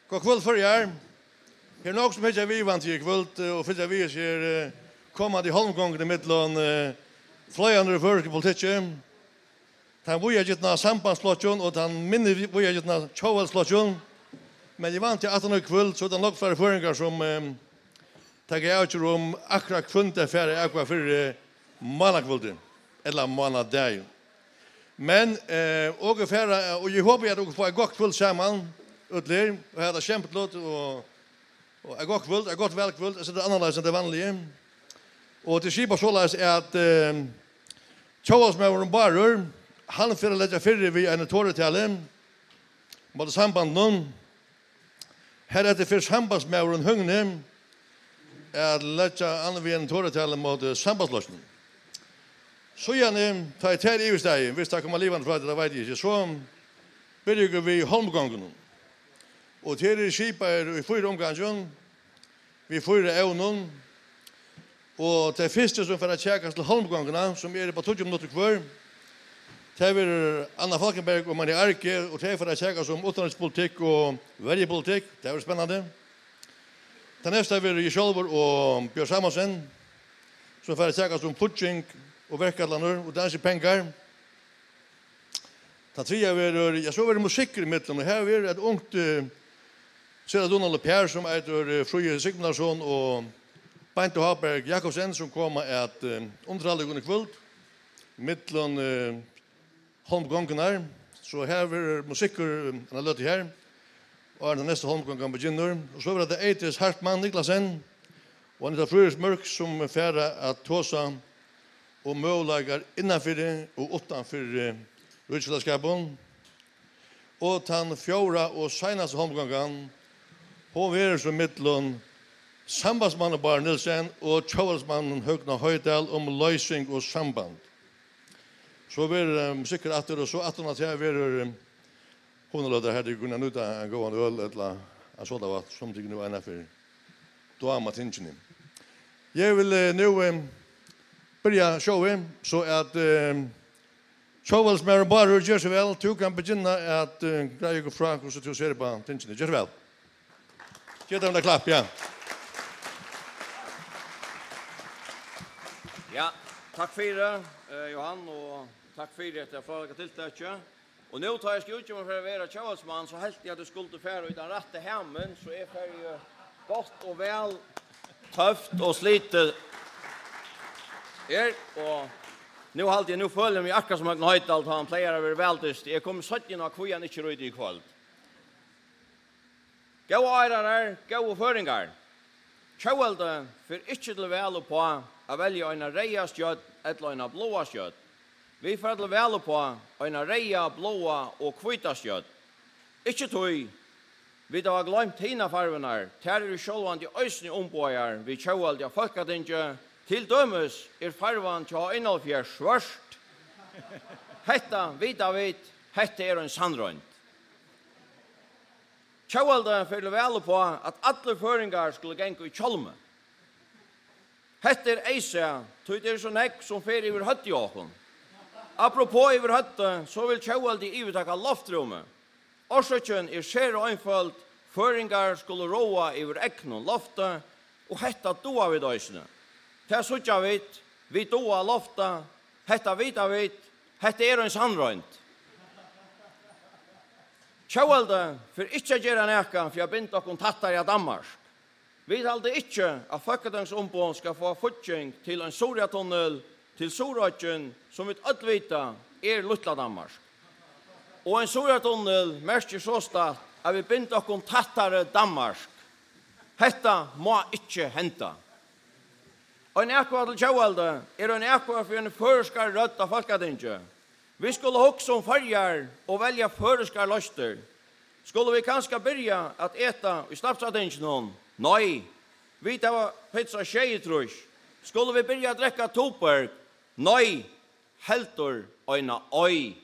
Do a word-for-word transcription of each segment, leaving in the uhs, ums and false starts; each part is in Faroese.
Gott kvøld, Føroyar. Her er nógv sum hyggja við, vænti eg, í kvøld, eh, og fylgja við hesi her, eh, komandi Holmgonguni millum, eh, fløgurnar í føroyskum politikki. Tann víðagitna sambandsflokkin og tann minni víðagitna tjóðveldisflokkin. Men eg vænti, at aftan í kvøld, so er tað nógv fleiri føroyingar, sum, eh, taka avgerð um akkurát hvønn tey fara at atkvøða fyri, eh, mánakvøldið, ella mánadagin. Men, eh, okur fara, og eg hopi, at okur fáa eitt gott kvøld saman, øll her, og hava tað skemtiligt, og, og eitt gott kvøld, eitt gott valkvøld, at seta annarleiðis enn tað vanliga. Og tað er skipað soleiðis, at, eh, tjóðveldismaðurin Bárður, hann fer at leggja fyri við eini torutali móti sambandinum. Hareftir fer sambandsmaðurin Høgni at leggja an við eini torutali móti sambandsflokkinum. Síðani, tá ið tað er yvirstaðið, viss tað koma livandi frá tí, tað veit eg ikki, so byrja okur við Holmgongunum. Og tær eru skipaðar í fýra umgangir, við fýra evnum. Og tey fyrstu, sum fara at kjakast til Holmgonguna, sum er upp á tíggju minuttir hvør, tað verður Anna Falkenberg og Maria Arge, og tey fara at kjakast um uttanríkispolitikk og verjupolitikk. Tað verður spennandi. Tað næsta verður eg sjálvur og Bjørn Samuelsen, sum fara at kjakast um fígging og verkætlanir og dansipengar. Tað triðja verður, ja, so verður musikkur ímillum, og her verður eitt ungt, eh, sera dugnaligt par, sum eitur, eh, Fríði Sigmundsson og Beintu Háberg Jakobsen, sum koma at, eh, undirhalda okkum í kvøld, millum, eh, Holmgongurnar. So her verður musikkur, eh, eina løtu her, áðrenn tann næsta Holmgongan begynnar. Og so verður tað Eydis Hartmann Niklasen og Anita Fríðriksmørk, sum fara at tosa um møguleikar innanfyri og uttanfyri ríkisfelagsskapin. Og tann fjórða og seinasta Holmgongan, hon verður so millum sambandsmannin Bárð Nielsen og tjóðveldismannin Høgna Hoydal um loysing og samband. So verður, eh, musikkur aftur, og so aftan á tað verður, eh, hugnaløta, har tit kunnu nýta ein góðan øl ella ein sodavatn, sum tit nú einaferð dáma tingini. Eg vil, eh, nú, eh, byrja showið, so at, eh, tjóðveldismaðurin Bárður, ger so væl, tú kanst begynna at, eh, greiða okkum frá, hvussu tú sær upp á tingini. Ger so væl. Gev teimum eitt klapp, ja. Ja, takk fyri, eh, Johan, og takk fyri hetta fráleika tiltakið. Og nú, tá eg skal útgeva meg fyri at vera tjóðveldismann, so helt eg, at eg skuldi fara í tann rætta hamin, so eg fari, eh, gott og væl tøft og slitið her. Og nú haldi eg, nú føli eg meg akkurát sum Høgni Hoydal, tá hann plagar at vera væl dystur. Eg komi seinni inn á, hví hann ikki er úti í kvøld. Góðu áhoyrarar, góðu føroyingar. Tjóðveldið fer ikki til val uppá at velja eina reyða stjórn ella eina bláa stjórn. Vit fara til val uppá eina reyða, bláa og hvíta stjórn. Ikki tí, vit hava gloymt hinar farvurnar, tær eru sjálvandi eisini umboðaðar við tjóðveldi á Fólkatingi. Til dømis er farvan hjá einoghálvfjerðs svørt. Hetta vita vit, hetta er ein sannroynd. Tjóðveldið fer til val uppá, at allir føroyingar skulu ganga í hjálmi. Hetta er eyðsæð, tí tað er so nógv, sum fer yvir høvdið á okkum. Apropos yvir høvdið, so vil tjóðveldið yvirtaka loftrúmið. Orsøkin er sera einføld, føroyingar skulu ráða yvir egnum lofti, og hetta duga vit eisini. Tað síggja vit, vit duga at lofta, hetta vita vit, hetta er ein sannroynd. Tjóðveldið fer ikki at gera nakað fyri at binda okkum tættari at Danmark. Vit halda ikki, at fólkatingsumboð skal fáa fígging til ein Suðuroyartunnil til Suðuroyggin, sum vit øll vita er lítla Danmark. Og ein Suðuroyartunnil merkir sostatt, at vit binda okkum tættari Danmark. Hetta má ikki henda. Ein atkvøða til tjóðveldið er ein atkvøða fyri eini føroyskari rødd á Fólkatingi. Vit skulu hugsa um Føroyar og velja føroyskar loysnir. Skulu vit kanska byrja at eta í Snapsatinginum? Nei. Vit hava pizza sjeyogtrýss. Skulu vit byrja at drekka Tuborg? Nei. Heldur eina oy.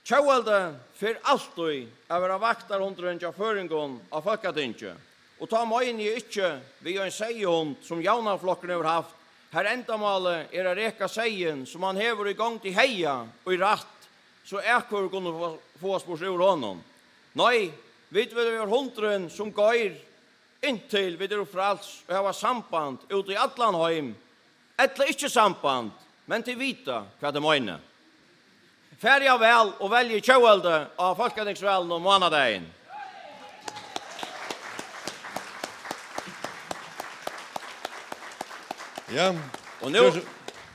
Tjóðveldið fer altíð at vera vaktarhundurin hjá føroyingum á Fólkatingi, og tá meini eg ikki við ein seyðahund, sum Javnaðarflokkurin hevur havt, har endamálið er at reka seyðin, sum hann hevur í gongd í haga, í rætt, so atkvøður kunnu fáa-, fáast burtur úr honum. Nei, Vit vilja vera hundurin, sum goyr, inntil vit eru fræls og hava samband út í allan heim, ella ikki samband, men tit vita, hvat eg meini. Farið væl og veljið Tjóðveldi á fólkatingsvalinum mánadagin. Ja. Og nú, Ger so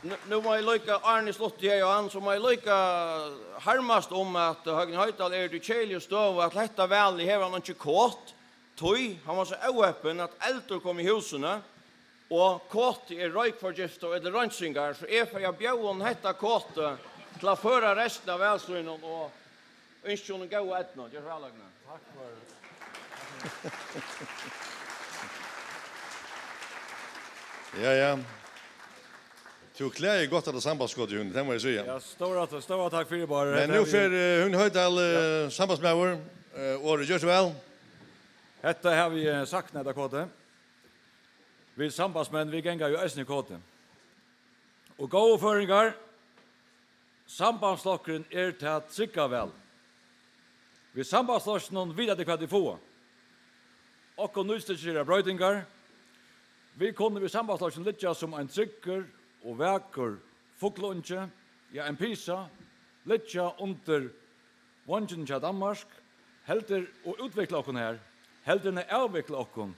nú, nú má eg líka, áðrenn eg slutti her, Johan, so má eg líka harmast um, at Høgni Hoydal er í tí keðiligu støðu, at hetta valið hevur hann einki kot, tí hann var so óheppin, at eldur kom í húsini, og kotið er roykforgiftað og ella reinsingar, so eg fari at bjóða honum hetta kotið til at føra restina av val sínum og ynskja honum góða eydnu. Ger so væl, Høgni. Takk fyri. Ja, ja. Tú klæðir gott hetta sambandsskotið, Høgni, tað má eg siga. Ja, stóra, stóra takk fyri, Bárður. Men nú fær, eh, Høgni Hoydal, eh, sambandsmaður, eh, orðið. Ger so væl. Hetta havi eg sagt, hetta kotið. Vit sambandsmenn, vit ganga jú eisini í koti. Og góðu føroyingar, sambandsflokkurin er tað trygga val. Við sambandsflokkinum vita tit, hvat tit fáa. Okkum nýtist ikki at gera broytingar. Vit kunnu við sambandsflokkinum liggja sum ein tryggur og vakur fuglaungi, ja, ein pisa, liggja undir veingin hjá Danmark, heldur og útvikla okkum her, heldur enn at avvikla okkum,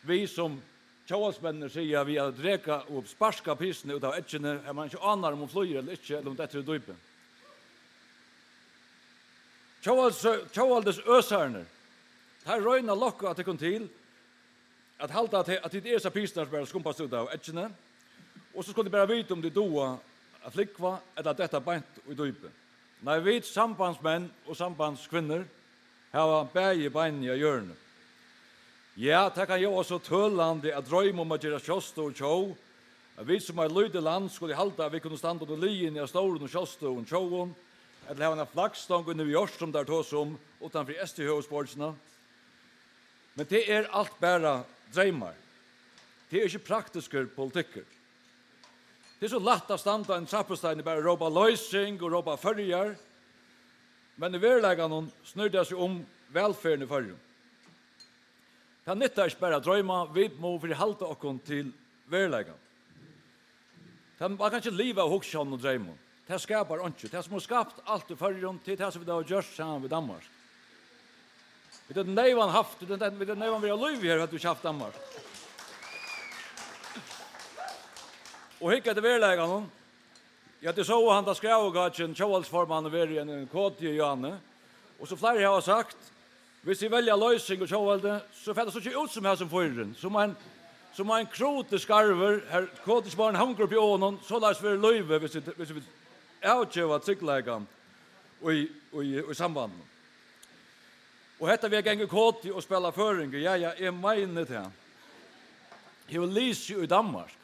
við, sum tjóðveldsmenninir siga, við at reka og sparka pisuna út av eggini, har man ikki ánar, um hon flýgur ella ikki, ella um hon dettur í dýpið. Tjóðvelds-, tjóðveldisøsararnir, teir royna at lokka tykkum til, at halda, at, at tit eru hesar pisurnar sum bara skumpast út av eggini, og so skulu tit bara vita, um tit duga at flúgva ella detta beint í dýpið. Nei, vit sambandsmenn og sambandskvinnur hava bæði beinini á jørðini. Ja, tað kann ljóða so tølandi at droyma um at gerast sjálvstøðug tjóð, at vit sum eitt lítið land skulu halda, at vit kunnu standa undir liðini av stórum og sjálvstøðugum tjóðum, ella hava eina flaggstong í New York, sum teir tosa um, uttan fyri eysturhøvuðsborgina. Men tað er alt bara dreymar. Tað er ikki praktiskur politikkur. Tað er so lætt at standa á einum trappusteini, bara rópa loysing og rópa Føroyar. Men í veruleikanum snýr tað seg um vælferðina í Føroyum. Tað nyttar ikki bara at droyma, vit mugu fyri halda okkum til veruleikan. Tað, man kann ikki liva av hugsjónum og dreymum. Tað skapar einki. Tað, sum hevur skapt alt í Føroyum, tað er tað, sum vit hava gjørt saman við Danmark. Vit høvdu neyvan havt, vit høvdu, vit høvdu neyvan verið á lívi her, høvdu vit ikki havt Danmark. Og hygg eftir veruleikanum. Ja, tit sóu handa skræðukákin, tjóðveldisformannin, verið í einum koti í áðni. Og sum fleiri hava sagt, viss vit velja loysing og tjóðveldi, so fer tað so ikki út sum hasin fýrurin, sum ein, sum ein krutin skarvur, har kotið ikki meir enn hongur uppi í honum, soleiðis verður lívið, viss vit, viss vit avgeva tryggleikan í, í, í sambandinum. Og hetta við at ganga í koti og spæla føroyingar, ja, ja, eg meini tað. Hevur lisið í Danmark.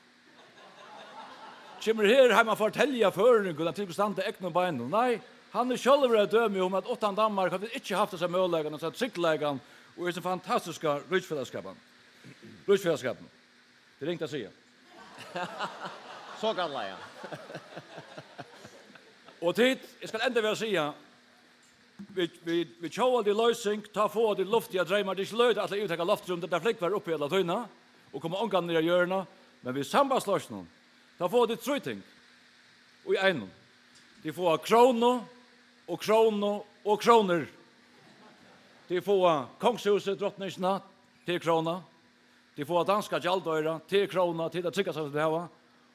Kemur her heim at fortelja føroyingum, at tit skulu standa á egnum beinum. Nei, hann er sjálvur eitt dømi um, at uttan Danmark høvdu vit ikki havt hesar møguleikarnar, hesar tryggleikan og hesin fantastiska ríkisfelagsskapan. Ríkisfelagsskapinum. Tað er ringt at siga. Sokallaða. Og tit, eg skal enda við at siga, við, við, við tjóðveldi loysing, tá fáa tit luftiga dreymar. Tað er ikki løgið at ætla at yvirtaka loftrúm, tá tað flúgvar uppi alla tíðina og koma ongan niður á jørðina. Men við sambandsloysnum, tá fáa tit trý ting í einum. Tit fáa krónu og krónu og krónur. Tit fáa kongshúsið, drotningina, tað er króna. Tit fáa danska gjaldoyra, tað er króna, tað er tað tryggasta, sum tit hava.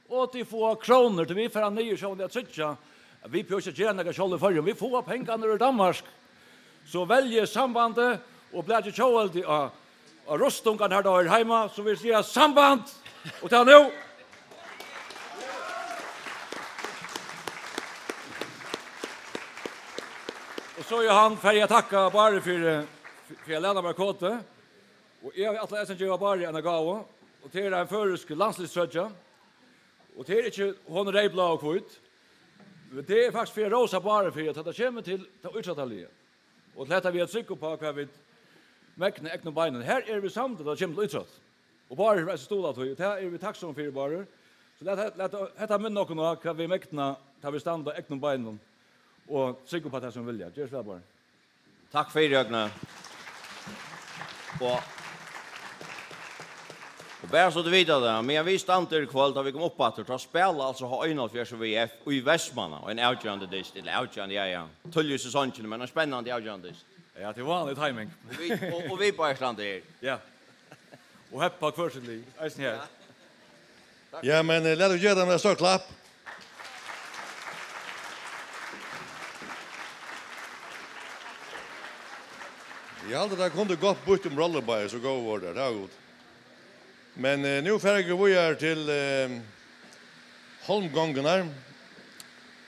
Og tit fáa krónur, tí vit fara niður sjálvandi at tryggja, at vit behøva ikki at gera nakað sjálv í Føroyum. Vit fáa pengarnar úr Danmark. So veljið sambandið og blakið tjóðveldi á, á rustungarnar, har tað hoyrir heima, so vil eg siga samband! Og tað nú! Og so, Johan, fari eg at takka Bárði fyri, fyri at læna mær kotið. Og eg havi ætlað eisini at geva Bárði eina gávu, og tað er ein føroysk landsliðstroyggja. Og tað er ikki, hon er reyð, blá og hvít. Men tað er faktiskt fyri at rósa Bárði fyri, at tá tað kemur til tað ítróttarliga, og til hetta við at tryggja upp á, hvat vit megna egnum beinum. Her eru vit samd, tá tað kemur til ítrótt. Og Bárður hevur eisini stuðlað tí, og tað eru vit takksom fyri, Bárður. So lat, lat hetta minna okkum á, hvat vit megna, tá vit standa á egnum beinum og tryggja upp á tað, sum vit vilja. Ger so væl, Bárður. Takk fyri, Høgni. Og, og bara so tú vita tað, meðan vit standa her í kvøld, tá vit koma upp aftur, tá spæla altso H einoghálvfjerðs og V F í Vestmanna, og ein avgerandi dyst, ella avgerandi, ja, ja, tíðliga í sesongini, men ein spennandi avgerandi dyst. Ja, tað er vanlig timing. Og vit, og, og vit bara standa her. Ja. Og heppa hvør sítt lið, eisini her. Ja, men, eh, lat okkum geva teimum eitt stórt klapp. Eg haldi, tað kundi gott býtt um rollur bæði, so góð vóru tær, tað var gott. Men, eh, nú fara vit víðari til, eh, Holmgongurnar.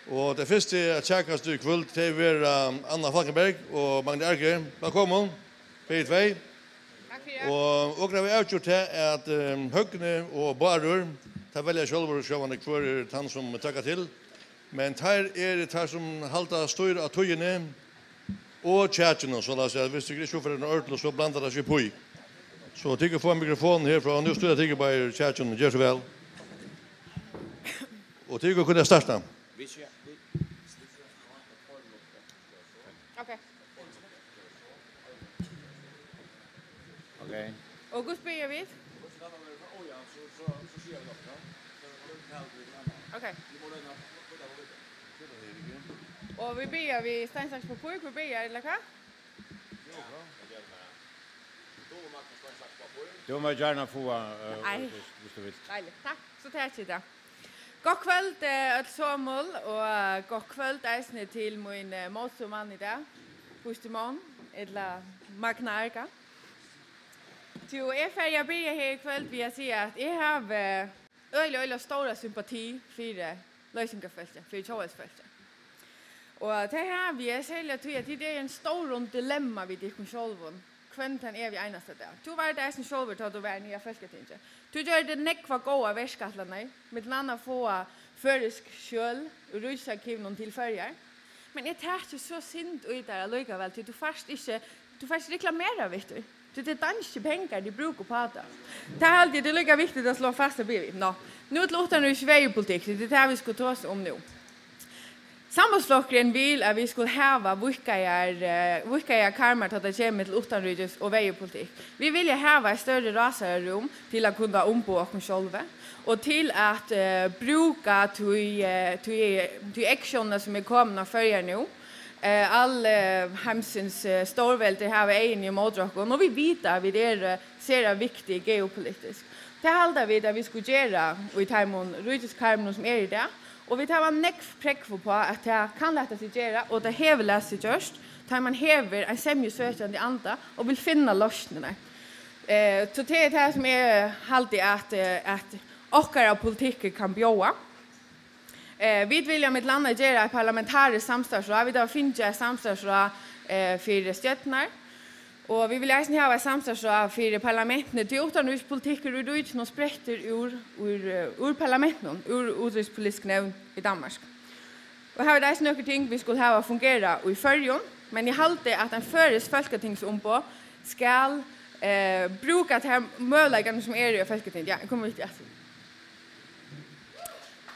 Og tey fyrstu at kjakast í kvøld, tey verða Anna Falkenberg og Magni Arger. Vælkomin, bæði tvey. Takk fyri. Og okur hava avgjørt tað, at, eh, Høgni og Bárður, teir velja sjálvir sjálvandi, hvør er tann, sum traðkar til. Men teir eru teir, sum halda stýr á tíðini og kjakinum, soleiðis at viss tykur ikki uppføra tykkum ordiliga, so blandar tað seg upp í. So tykur fáa mikrofonin herfrá, og nú stýra tykur bæði kjakinum. Ger so væl. Og tykur kunnu starta. Ok. Ok. Og hvussu byrja vit? Ok. Og vit byrja við stein, saks, pappír. Hvør byrjar, ella hvat? Tú má gjarna fáa, eh, Nei. Hvis, hvis du vil. Deiligt. Takk. So taki eg tað. Gott kvøld, eh, øll somul, og, eh, gott kvøld eisini til mín, eh, mótstøðumann í dag, Buster Moon, ella Magna Arga. Jú, eg fari at byrja her í kvøld við at siga, at eg havi, eh, øgiliga, øgiliga stóra sympati fyri loysingarfólki, fyri tjóðveldisfólki. Og tað havi eg serliga tí, at tit eru í einum stórum dilemma við tykkum sjálvum, hvønn tann evig einasta dag. Tú var tað eisini sjálvur, tá tú var niðri á Fólkatingi. Tú gjørdi nógvar góðar verkætlanir, millum annað fáa føroysk skjøl úr Ríkisarkivinum til Føroyar. Men eg taki so synd í tær allíkavæl, tí tú fært ikki, tú fært ikki reklamera við tí. Tí tað er danskir pengar, tit brúka upp á tað. Tað haldi eg, tað er líka viktigt at sláa fast, at byrja við. Ná, nú til uttanríkis- og verjupolitikk, tí tað er tað, vit skulu tosa um nú. Sambandsflokkurin vil, at vit skulu hava víðkaðar, eh, víðkaðar karmar, tá tað kemur til uttanríkis- og verjupolitikk. Vit vilja hava eitt størri rásararúm til at kunna umboða okkum sjálvi, og til at, eh, brúka tí, eh, tí, tí eygsjónina, sum er komin á Føroyar nú. Eh, all, eh, heimsins, eh, stórveldi hava eyguni ímóti okkum, og vit vita, at vit eru sera viktig geopolitisk. Tað halda vit, at vit skulu gera í teimum ríkiskarmunum, sum eru í dag, og vit hava nógv prógv uppá, at tað kann lata seg gera, og tað hevur latið seg gjørt, tá man hevur ein semjusøkjandi anda og vil finna loysnirnar. Eh, so tað er tað, sum eg haldi, at, eh, at okkara politikkur kann bjóða. Eh, vit vilja millum annað gera eitt parlamentariskt samstarvsráð. Vit hava fingið eitt samstarvsráð, eh, fyri stjórnarnar. Og vit vilja eisini hava eitt samstarvsráð fyri parlamentini, tí uttanríkispolitikkur í ríkinum sprettur úr, úr, eh, úr parlamentinum, úr utanríkispolitisk nevnd í Danmark. Og her er tað eisini nøkur ting, vit skulu hava at fungera í Føroyum, men eg haldi, at ein føroysk fólkatingsumboð skal, eh, brúka tær møguleikarnar, sum eru í Fólkatingi. Ja, eg komi við aftur.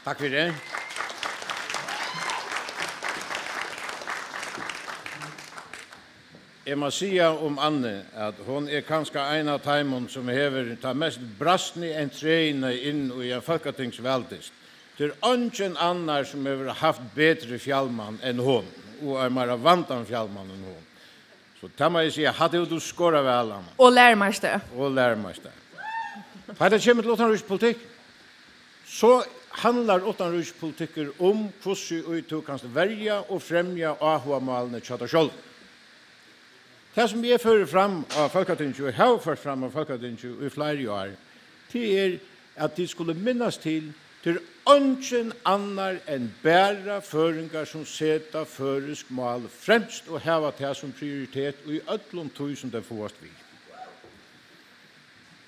Takk fyri. Eg má siga um Annu, at hon er kanska ein av teimum, sum hevur ta mest brastnu entréina inn í ein fólkatingsvaldyst. Tað er eingin annar, sum hevur havt betri fjallmann enn hon, og ein meira vandan fjallmann enn hon. So tað má eg siga, hatta hevur tú skorað væl, Anna. Og lærumeistari. Og lærumeistari. Tá tað kemur til uttanríkispolitikk, so handlar uttanríkispolitikkur um, hvussu í tú kanst verja og fremja áhugamálini hjá tær sjálvum. Tað, sum eg føri fram á Fólkatingi, og havi ført fram á Fólkatingi í fleiri ár, tað er, at tit skulu minnast til, tað er eingin annar enn bara føroyingar, sum seta føroysk mál fremst og hava tað sum prioritet í øllum tí, sum tey fáast við.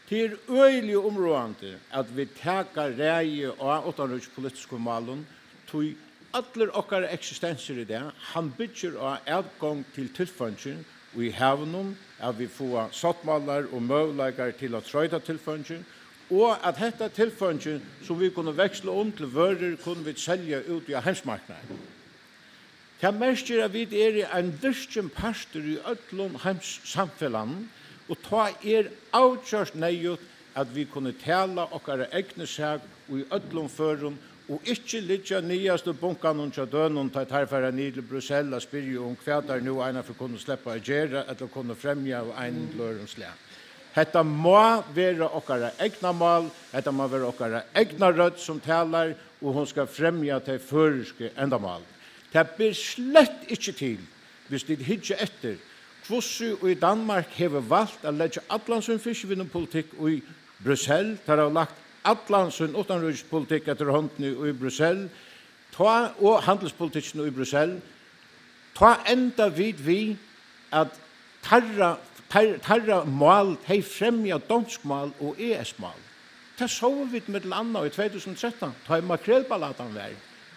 Tað er øgiliga umráðandi, at vit taka ræði á uttanríkispolitiskum málum, tí allur okkara eksistensur í dag, hann byggir á atgongd til tilfeingi í havinum, at vit fáa sáttmálar og møguleikar til at troyta tilfeingi, og at hetta tilfeingi, sum vit kunnu veksla um til vørur, kunnu vit selja út á heimsmarknaðin. Tað merkir, at vit eru ein virkin partur í øllum heimssamfelagnum, Og tá er avgjørt neyðugt, at vit kunnu tala okkara egnu sak í øllum førum og ikki liggja niðast í bunkanum hjá Dønum, tá teir fara niður til Bruxelles at spyrja um, hvat teir nú einaferð kunnu sleppa at gera ella kunnu fremja av einum ella øðrum slag. Hetta má vera okkara egna mál, hetta má vera okkara egna rødd, sum talar, og hon skal fremja tey føroysku endamál. Tað ber slett ikki til, hvis tit hyggja eftir, hvussu í Danmark hevur valt at leggja allan sín fiskivinnupolitikk í Bruxelles. Teir hava lagt allan sín uttanríkispolitikk eftir hondini í Bruxelles, tá, og handilspolitikkin í Bruxelles. Tá enda vit við, at teirra, teir, teirra mál, tey fremja donsk mál og E S-mál. Tað sóu vit millum annað í tvey túsund og trettan, tá ið makrelballatan var.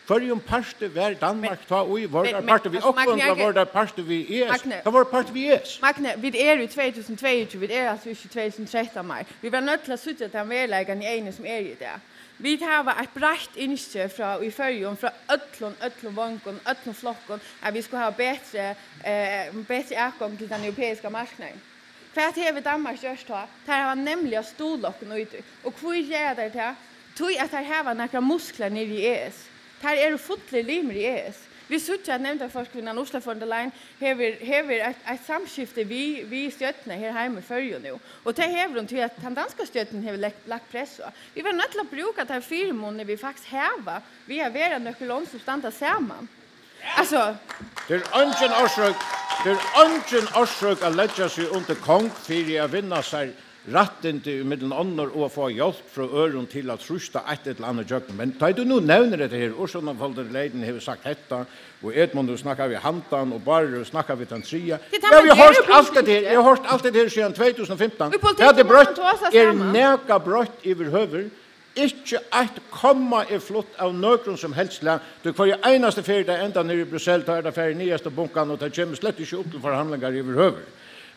Hvørjum parti var Danmark tá í? Vóru teir parti við okkum, ella vóru teir parti við E S? Magni, tað vóru parti við E S. Magni, vit eru í tvey túsund og tveyogtjúgu, vit eru altso ikki í tvey túsund og trettan meir. Vit verða noydd til at síggja tann veruleikan í eyguni, sum er í dag. Vit hava eitt breitt ynski frá, í Føroyum, frá øllum, øllum vongum, øllum flokkum, at vit skulu hava betri, eh, betri atgongd til tann europeiska marknaðin. Hvat hevur Danmark gjørt tá? Teir hava nemliga stuðlað okkum í tí. Og hví gera teir tað? Tí at teir hava nakrar musklar niðri í E S. Teir eru fullir limir í E S. Vit síggja, at nevndarforkvinnan Ursula von der Leyen hevur, hevur eitt, eitt samskifti við, við stjórnina her heima í Føroyum nú. Og tað hevur hon, tí at tann danska stjórnin hevur lagt, lagt press á. Vit verða noydd til at brúka teir fyrimunir, vit faktiskt hava, við at vera nøkur lond, sum standa saman. Altso, tað er eingin orsøk, tað er eingin orsøk at leggja seg undir kong fyri at vinna sær rættindi ímillum onnur og at fáa hjálp frá øðrum til at trýsta eitt ella annað gjøgnum. Men tá ið tú nú nevnir hetta her, Ursula von der Leyen hevur sagt hetta, og Edmund hevur snakkað við handan, og Bárður hevur snakkað við tann triðja. Tað er tað, eg havi hoyrt alt hetta her, eg havi hoyrt alt hetta her síðan tvey túsund og fimtan. Hvat er broytt? Er nakað broytt yvirhøvur? Ikki eitt komma er flutt av nøkrum sum helst slag, tí hvørja einastu ferð tað endar niðri í Bruxelles, tá er tað farið niðast í bunkan, og tað kemur slett ikki upp til forhandlingar yvirhøvur.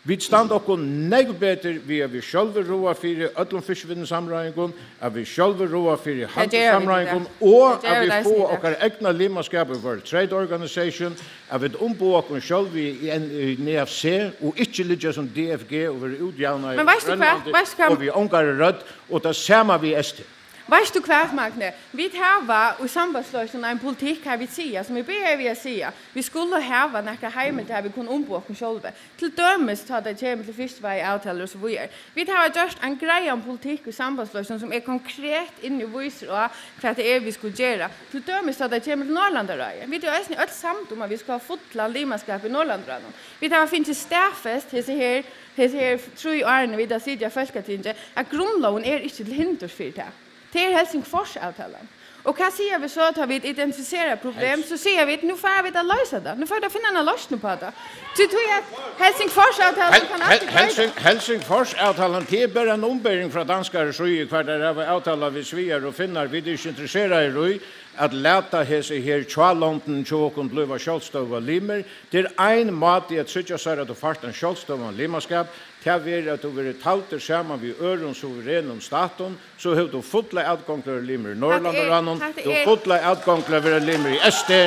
Vit standa okkum nógv betur við, at vit sjálvi ráða fyri øllum fiskivinnusamráðingum, at vit sjálvi ráða fyri handilssamráðingum, og at vit fáa okkara egna limaskap í World Trade Organization, at vit umboða okkum sjálv í, í, í N F C, og ikki liggja sum D F G og vera útjavnaði í Grønlandi og við ongari rødd, og tað sama við S T. Veitst tú hvat, Magni? Vit hava í Sambandsflokkinum ein politikk, har vit siga, sum eg byrjaði við at siga, vit skulu hava nakrar heimildir, har vit kunnu umboða okkum sjálvi. Til dømis, tá tað kemur til fiskiveiðiavtalur og so víðari. Vit hava gjørt ein greiðan politikk í Sambandsflokkinum, sum er konkret inni og vísir á, hvat tað er, vit skulu gera. Til dømis, tá tað kemur til Norðurlandaráðið. Vit eru eisini øll samd um, at vit skulu hava fullan limaskap í Norðurlandaráðnum. Vit hava fingið staðfest hesi her, hesi her trý árini, vit hava sitið á Fólkatingi, at grundlógin er ikki til hindurs fyri tað. Tað er Helsingforsavtalan. Og hvat siga vit so, tá vit identifisera problem? So siga vit, nú fara vit at loysa tað. Nú fara vit at finna eina loysn upp á tað. Tí, tí at Helsingforsavtalan kann altíð broytast. Helsingforsavtalan, tað er bara ein umbering frá danskari síðu, hvar teir hava avtalað við sviar og finnar, vit eru ikki interesseraðir í at lata hesi her hjálondini hjá okkum blíva sjálvstøðugar limir. Tað er ein máti at tryggja sær, at tú fært ein sjálvstøðugan limaskap. Tað verður, at tú verður taldur saman við øðrum suverenum statum, so hevur tú fulla atgongd til at vera limur í Norðurlandaráðnum, tú hevur fulla atgongd til at vera limur í S T,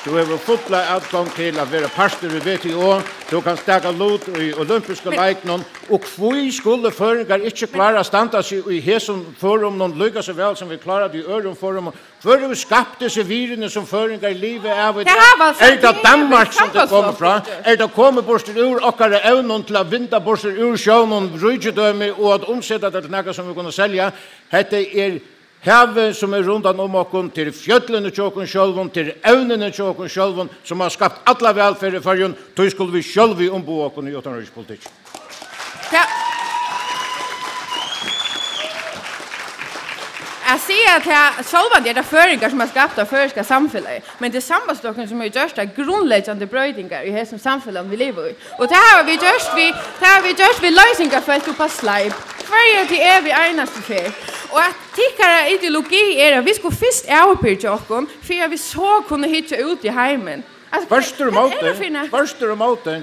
tú hevur fulla atgongd til at vera partur í W T O, tú kanst taka lut í Olympisku leikunum, og hví skulu føroyingar ikki klára at standa seg í hesum førum, líka so væl sum vit klára tað í øðrum førum? Hvør hevur skapt hesi virðini, sum føroyingar liva av í dag? Er tað Danmark, sum tað kemur frá? Er tað komið burtur úr okkara evnum til at vinda burtur úr sjónum ríkidømi og at umseta tað til nakað, sum vit kunnu selja? Hetta er havið, sum er rundan um okkum, til fjøllini hjá okkum sjálvum, til evnini hjá okkum sjálvum, sum hava skapt alla vælferð í Føroyum. Tí skulu vit sjálvi umboða okkum í uttanríkispolitikki. Tað, at siga, at tað, sjálvandi er tað føroyingar, sum hava skapt tað føroyska samfelagið, men tað er Sambandsflokkurin, sum hevur gjørt tær grundleggjandi broytingar í hesum samfelagnum, vit liva í. Og tað hava vit gjørt við, tað hava vit gjørt við loysingarfólk upp á sleip. Hvørji tað er við einastu ferð. Og at tykkara ideologi er, at vit skulu fyrst avbyrgja okkum, fyri at vit so kunnu hyggja út í heimin. Altso, tvørturímóti, tvørturímóti.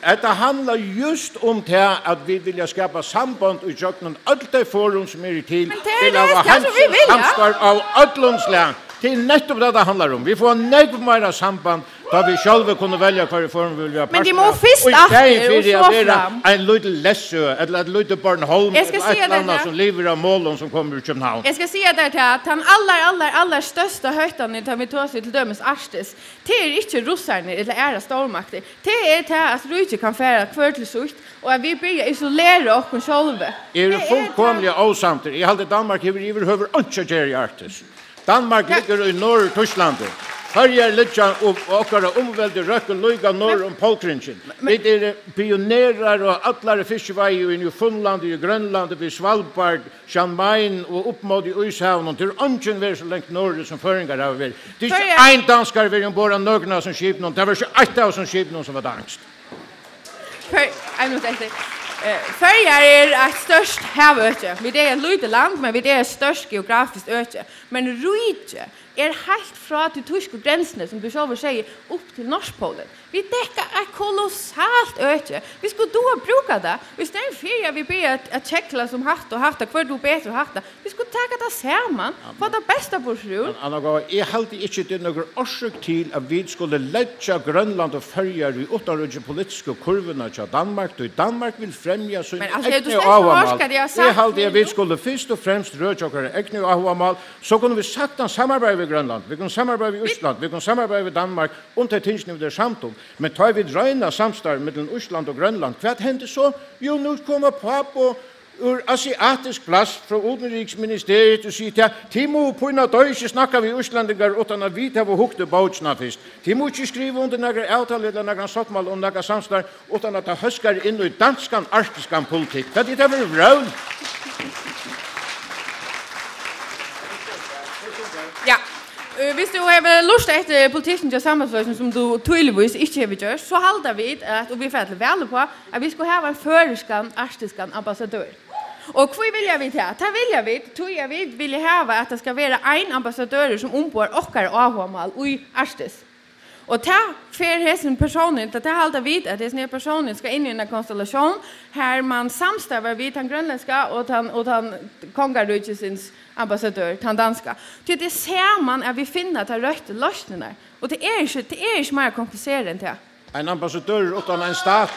Hetta handlar júst um tað, at vit vilja skapa sambond í gjøgnum øll tey forum, sum eru til, til at hava heilsuligt samstarv av øllum slag. Tað er nettupp tað, tað handlar um. Vit fáa nógv meira samband, Tá vit sjálvi kunnu velja, hvørja form vit vilja vera partur av. Men tit mugu fyrst og í staðin aftur og fyri at so vera fram. Ein lítil Læsø, ella eitt lítið Bornholm, eg skal ella eitt siga ella tær annað, tað, sum livir av málum, sum koma úr København. Eg skal siga tær tað, tann allar, allar, allar størsta hóttan, tá vit tosa til dømis Arktis, tað er ikki russarnir ella aðrar stórmaktir. Tað er tað, at ríki kann fara hvør til sítt, og at vit byrja at isolera okkum sjálvi. Eg eri fullkomiliga ósamdur. Eg haldi, Danmark hevur yvirhøvur einki at gera í Arktis. Danmark liggur í Norður-Týsklandi. Føroyar liggja og, og okkara umveldi røkkur líka norður um pólkringin. Vit eru pionerar og allari fiskiveiði í Newfoundlandi, í Grønlandi, við Svalbard, Jan Mayen og upp móti Íshavinum. Tað er eingin verið so langt norður, sum føroyingar hava verið. Tað er ikki ein danskari verið umborð á nøkrum av hesum skipinum. Tað var ikki eitt av hesum skipinum, sum var danskt. Før, ein minutt eftir. Eh, Føroyar er eitt stórt havøki. Vit eru eitt lítið land, men vit eru eitt stórt geografiskt øki. Men ríkið er heilt frá tí týsku grensini, sum tú sjálvur segði, upp til Norðpólin. Vit dekka eitt kolossalt øki. Vit skulu duga at brúka tað. Í staðin fyri at vit byrja at, at kekla sum hatta og hatta, hvør dugir betur og hatta. Vit skulu taka tað saman, fáa tað besta burtur úr. Men Anna Góða, eg haldi ikki, tað er nøkur orsøk til, at vit skulu leggja Grønland og Føroyar í uttanríkispolitisku kurvina hjá Danmark, tí Danmark vil fremja síni egnu áhugamál. Men, altso, hevur tú slett hoyrt, hvat eg havi sagt? Eg haldi, at vit skulu fyrst og fremst røkja okkara egnu áhugamál, so kunnu vit saktans samarbeiða við Grønland, vit kunnu samarbeiða við Ísland, vit kunnu samarbeiða við Danmark um tey tingini, vit eru samd um. Men tá vit royna samstarv millum Ísland og Grønland, hvat hendir so? Jú, nú koma pápa og úr asiatisk plass frá utanríkisministeriet og sigur, tað, tit mugu pína doyð ikki snakka við íslendingar uttan at vit hava hugt í bókina fyrst. Tit mugu ikki skriva undir nakra avtalu ella nakran sáttmála um nakað samstarv uttan at tað hóskar inn í danskan arktiskan politikk. Hvat er tað fyri vrøvl? Ja. Eh, hvis du hevur lurtað eftir politikkinum hjá Sambandsflokkinum, sum tú týðiligvís ikki hevur gjørt, so halda vit, at, og vit fara til val uppá, at vit skulu hava ein føroyskan arktiskan ambassadør. Og hví vilja vit tað? Tað vilja vit, tí at vit vilja hava, at tað skal vera ein ambassadørur, sum umboðar okkara áhugamál í Arktis. Og tað fer hesin persónurin, tað, tað halda vit, at hesin her persónurin skal inn í eina konstellatión, har man samstarvar við tann grønlendska og tann, og tann kongaríkisins ambassadør, tann danska. Tí tað er saman, at vit finna tær røttu loysnirnar. Og tað er ikki, tað er ikki meira kompliseret enn tað. Ein ambassadør uttan ein stat,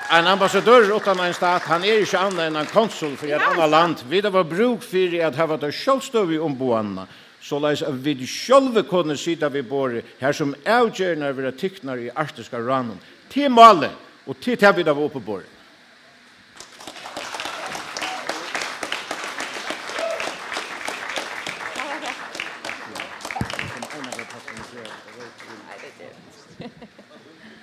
ein ambassadør uttan ein stat, hann er ikki annað enn ein konsul fyri eitt annað land. Vit hava brúk fyri at hava tað sjálvstøðugu umboðanina, soleiðis at vit sjálvi kunnu sita við borðið, har sum avgerðirnar verða tiknar í Arktiska ráðnum. Tað er málið, og tað er tað, vit hava upp á borðið.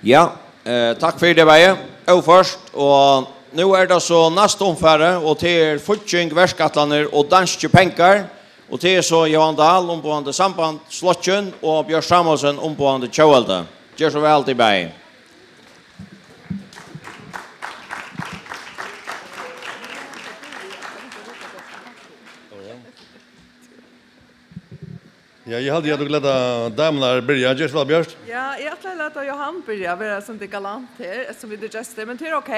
Ja, eh, takk fyri tað, bæði. Óført, og nú er tað so næsta umfarið, og tað er fígging, verkætlanir og danskir pengar. Og tað er so Johan Dahl, umboðandi Sambandsflokkin, og Bjørt Samuelsen, umboðandi Tjóðveldi. Ger so væl, tit bæði. Ja, eg haldi, at tú lata damurnar byrja. Ger so væl, Bjørt. Ja, eg ætlaði at lata Johan byrja, vera eitt sindur galant her, eftirsum vit eru gestir, men tað er ok.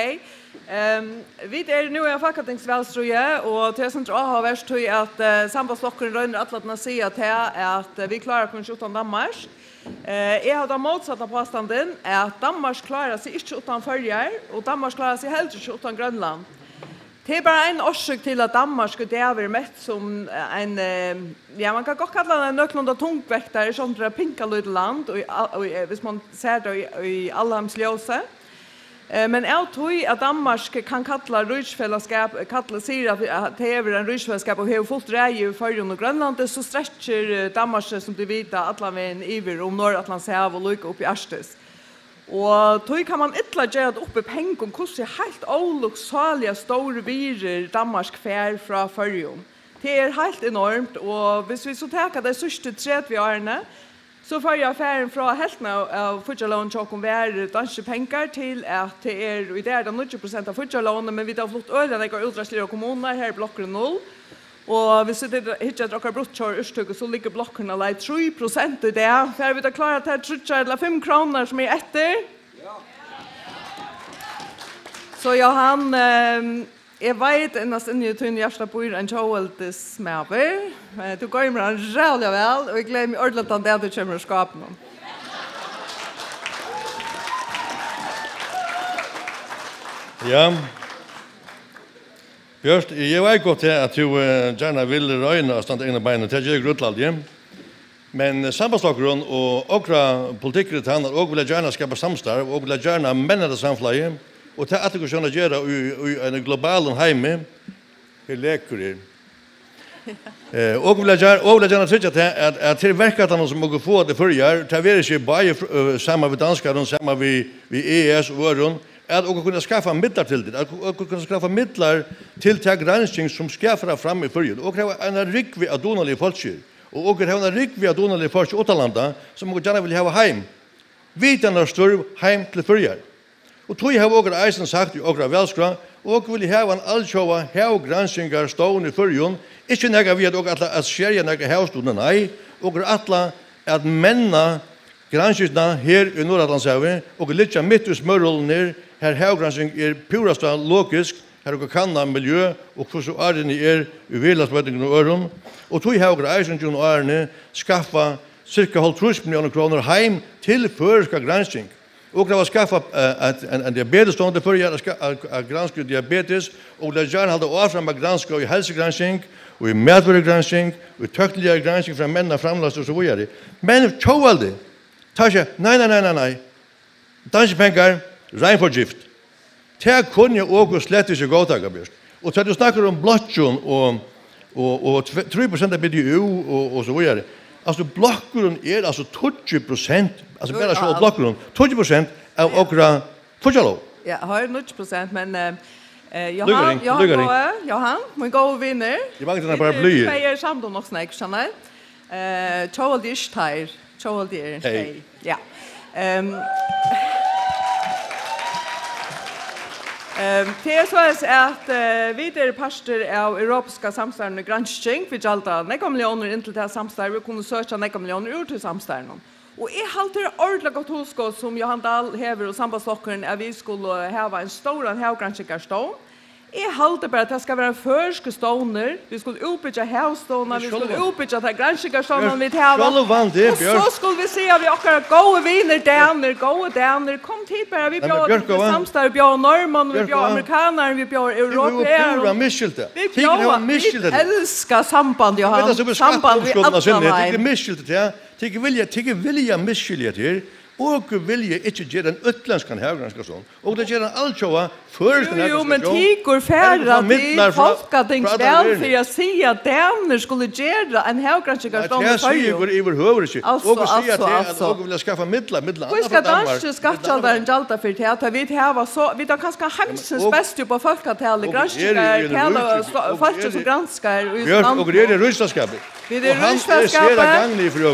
Ehm, vit eru nú í fólkatingsvalstríði, og tað er eitt sindur áhugavert, tí at, eh, Sambandsflokkurin roynir alla tíðina at siga tað, at, eh, vit klára okkum ikki uttan Danmark. Eh, eg havi tann mótsatta pástandin, at Danmark klárar seg ikki uttan Føroyar, og Danmark klárar seg heldur ikki uttan Grønland. Tað er bara ein orsøk til, at Danmark í dag verður mett sum, eh, ein, eh, ja, man kann gott kalla tað ein nøkulunda tungvektari, sjálvt um tað er eitt pinkalítið land, og í al-, og í, eh, viss man sær tað í, í alheimsljósi. Eh, men av tí at Danmark kann kalla ríkisfelagsskap, kalla, sigur at, at tað hevur ein ríkisfelagsskap og hevur fult ræði yvir Føroyum og Grønlandi, so strekkir, eh, Danmark seg, sum tit vita, allan vegin yvir um Norðuratlantshav og líka upp í Arktis. Og tí kann man illa gera tað upp í pengum, hvussu heilt óluksáliga stór virði Danmark fær frá Føroyum. Tað er heilt enormt, og viss vit so taka tey síðstu tretivu árini, so er Føroyar farin frá helvtina av, av fíggjarlógini hjá okkum var danskir pengar, til at tað er, í dag er tað níggju prosent av fíggjarlógini, men vit hava flutt øgiliga nógvar útreiðslur og kommunurnar, her er blokkurin null. Og viss vit hyggja eftir okkara bruttoúrtøku, so liggur blokkurin á leið trý prosent í dag. Fara vit at klára tær tríggjar ella fimm krónurnar sum eru eftir? So, Johan, ehm, eg veit, innast inni í tínum hjarta býr ein tjóðveldismaður. Eh, tú goymir hann ræðuliga væl, og eg gleði meg ordiliga tann dag, tú kemur úr skápinum. Ja. Bjørt, eg veit gott, at tú, eh, gjarna vil royna at standa á egnum beinum. Tað ger eg grullalt, ja. Men, eh, Sambandsflokkurin og okra politikkur er tann, at okur vilja gjarna skapa samstarv, og okur vilja gjarna menna tað samfelagið, og tað ætla okur at gera í, í einum globalum heimi. Her lekur er. Eh, okur vilja gjar-, okur vilja gjarna tryggja tað, at, at til verkætlanir, sum okur fáa til Føroyar, tað verður ikki bæði fr-, eh, saman við danskarum, saman við, við E S og øðrum, at okur kunna skaffa midlar til tað, at okur kunna skaffa midlar til ta gransking, sum skal fara fram í Føroyum. Okur hava eina rúgvu av dugnaligum fólki, og okur hava eina rúgvu av dugnaligum fólki uttanlanda, sum okur gjarna vilja hava heim. Vitanarstørv heim til Føroyar. Og tí hava okur eisini sagt í okra valskrá, okur vilja hava ein altjóða havgranskingarstovn í Føroyum, ikki nakað við, at okur ætla at skerja nakað havstøðuna, nei, okur ætla at menna granskingina her í Norðuratlantshavi, okur liggja mitt í smørhuluni, har havgransking er púrasta logisk, har okur kanna miljø og hvussu árinið er í veðurlagsbroytingum og øðrum, og tí hava okur eisini gjøgnum árini skaffað sirka hálvtrýss milliónir krónur heim til føroyska gransking. Okur hava skaffað, eh, eitt, ein, ein diabetesstovn til Føroyar at ska-, at, at granska diabetes, og vilja gjarna halda áfram at granska í heilsugransking, og í matvørugransking, og í tøkniligari gransking fyri at menna framleiðslu og so víðari. Men tjóðveldið, tá siga, nei, nei, nei, nei, nei. Danskir pengar, rein forgift. Tað kunnu okur slett ikki góðtaka, Bjørt. Og tá tú snakkar um blokkin og, og, og tve-, trý prosent av B D U og, og so víðari. Altso, blokkurin er altso tíggju prosent, altso, bara so blokkurin, tíggju prosent av okra fíggjarlóg. Ja, har níggju prosent, men, eh, eh, Johan, Johan Boye, Johan, mín góði vinur. Eg mangli bara bløðir. Vit eru samd um nokk so nógv, skilst tú. Eh, tjóðveldið er ikki teir. Tjóðveldið er ikki teir. Ja. Ehm, ehm, tað er soleiðis at, eh, vit eru partur av europeiska samstarvinum í gransking. Vit gjalda nógvar milliónir inn til tað samstarvið, vit kunnu søkja nógvar milliónir úr tí samstarvinum. Og eg haldi, tað er ordiliga gott hugskot, sum Johan Dahl hevur og Sambandsflokkurin, at vit skulu hava ein stóran havgranskingarstovn. Eg haldi bara, at tað skal vera ein føroyskur stovnur. Vit skulu útbyggja havstovnuna, vit skulu útbyggja ta granskingarstovnan, vit hava. Sjálvandi, og so skulu vit siga við okkara góðu vinir danir, góðu danir, kom tit bara, vit bjóða tykkum til samstarv, vit bjóða norðmonnum, vit bjóða amerikanarum, vit bjóða europearum. Vit bjóða, vit elska samband, Johan. Samband við allan heim. Tit vilja, tit vilja misskilja tað her. Okur vilja ikki gera ein útlendskan havgranskingarstovn. Okur vilja gera ein altjóða føroyskan havgranskingarstovn. Jú, jú, men tykur fara til Fólkatingsval fyri at siga danir skulu gera ein havgranskingarstovn í Føroyum. Nei, tað siga okur yvirhøvur ikki. Altso, okur siga altso, tað, at altso. Okur vilja skaffa midlar, millum annað frá Danmark. Hví skal danski skattgjaldarin gjalda fyri tað, tá vit hava so, vit hava kanska heimsins bestu upp á fólkatali, granskingar, tala, fólki sum granskar í landinum. Bjørt, okur eru í ríkisfelagsskapi. Vit eru í ríkisfelagsskapi,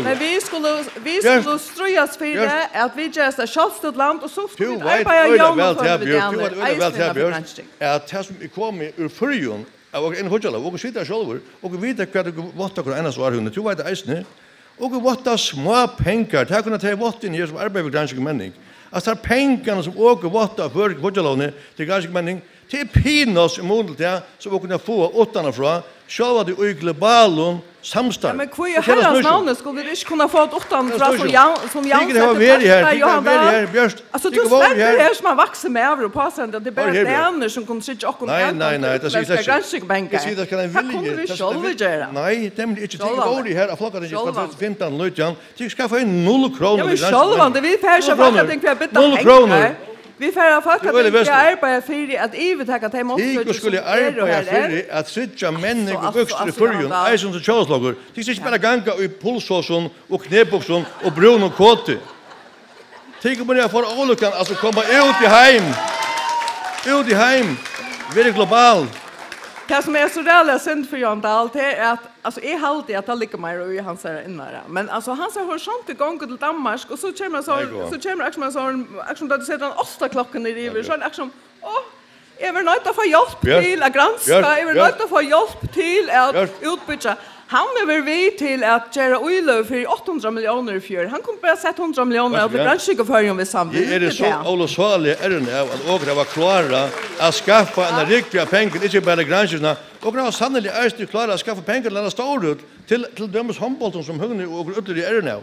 men vit skulu, vit skulu stríðast fyri, at vit gerast eitt sjálvstøðugt land, og so skulu vit arbeiða jøvnum felli við danir, eisini innan fyri gransking. Bjørt, okur eru væl til, Bjørt, at tað sum er komið úr Føroyum, av okkara egna fíggjarlóg, okur sita har sjálvir, okur vita hvat okur vátta hvørt einasta ár, Høgni, tú veit tað eisini. Okur vátta smápengar, tað kunnu tey vátta inn her sum arbeiða við gransking og menning. Altso, tær pengarnar sum okur vátta á føroysku fíggjarlógini til gransking og menning, tað er peanuts í mun til tað, sum okur kunna fáa uttanfrá, sjálvandi í globalum samstarvi. Ja, men hví í herrans navni skulu vit ikki kunna fáa tað uttanfrá, sum Jan-, sum Jan setti peiskar, Johan Dahl? Altso, tú stendur her sum ein vaksin maður og påstår at tað er bara danir sum kunnu tryggja okkum útlendskar granskingarpengar. Nei, nei, nei, tað sigi eg slett ikki. Tað kunnu vit sjálvi gera. Nei, tað mugu tit ikki. Tit vóru her á Fólkatingi í tvey túsund og fimtan, nítjan. Tit skaffaðu null krónur til gransking. Ja, men sjálvandi, vit fara ikki á Fólkating fyri at bidda pengar. Null krónur. Vit fara á Fólkating fyri at arbeiða fyri at yvirtaka tey málsøki sum eru her. Tit skulu arbeiða fyri at tryggja menning og vøkstur í Føroyum, eisini sum tjóðveldisflokkur. Tit skulu ikki bara ganga í pulshosum og knebuksum og brúnum koti. Tit mugu bara fara álukkan, altso koma út í heim. Út í heim. Vera global. Tað sum er so ræðuliga synd fyri Johan Dahl, tað er at Altso, eg haldi, at tað liggur meira í hansara innara. Men, altso, hansara horisontur gongur til Danmark, og so kemur hann so, so kemur akkurát sum ein sånn, akkurát sum tá tú setur ein ostaklokku niðri yvir, so er hann akkurát sum, áh, eg verði noydd at fáa hjálp til at granska, eg verði noydd at fáa hjálp til at útbyggja. Hann hevur verið við til at gera íløgur fyri átta hundrað milliónir í fjør. Hann kundi bara sett hundrað milliónir av til gransking í Føroyum, viss hann vildi tað. Eg eri so ólukksáliga errin av, at okur hava klárað at skaffa eina rúgvu av pengum, ikki bara granskingina, Okur hava sanniliga eisini klárað at skaffa pengar til eina stóru, til, til dømis hondbóltin, sum Høgni og okur øll eru errin av.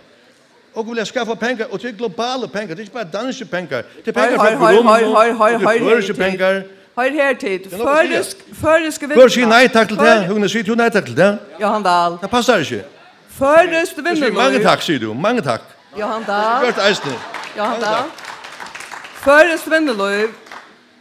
Okur vilja skaffa pengar, og tað eru globalar pengar, tað eru ikki bara danskir pengar. Tað eru pengar frá Grundum, og tað eru føroyskir pengar. Hoyr her, tit. Tað er nokk at siga. Føroysk, føroysk Hvør sigur nei takk til tað? Høgni, sigur tú nei takk til tað? Johan Dahl. Tað passar ikki. Føroyskt vinnulív. Tú sigur mange takk, sigur tú. Mange takk. Johan Dahl. Gjørt eisini. Johan Dahl. Føroyskt vinnulív,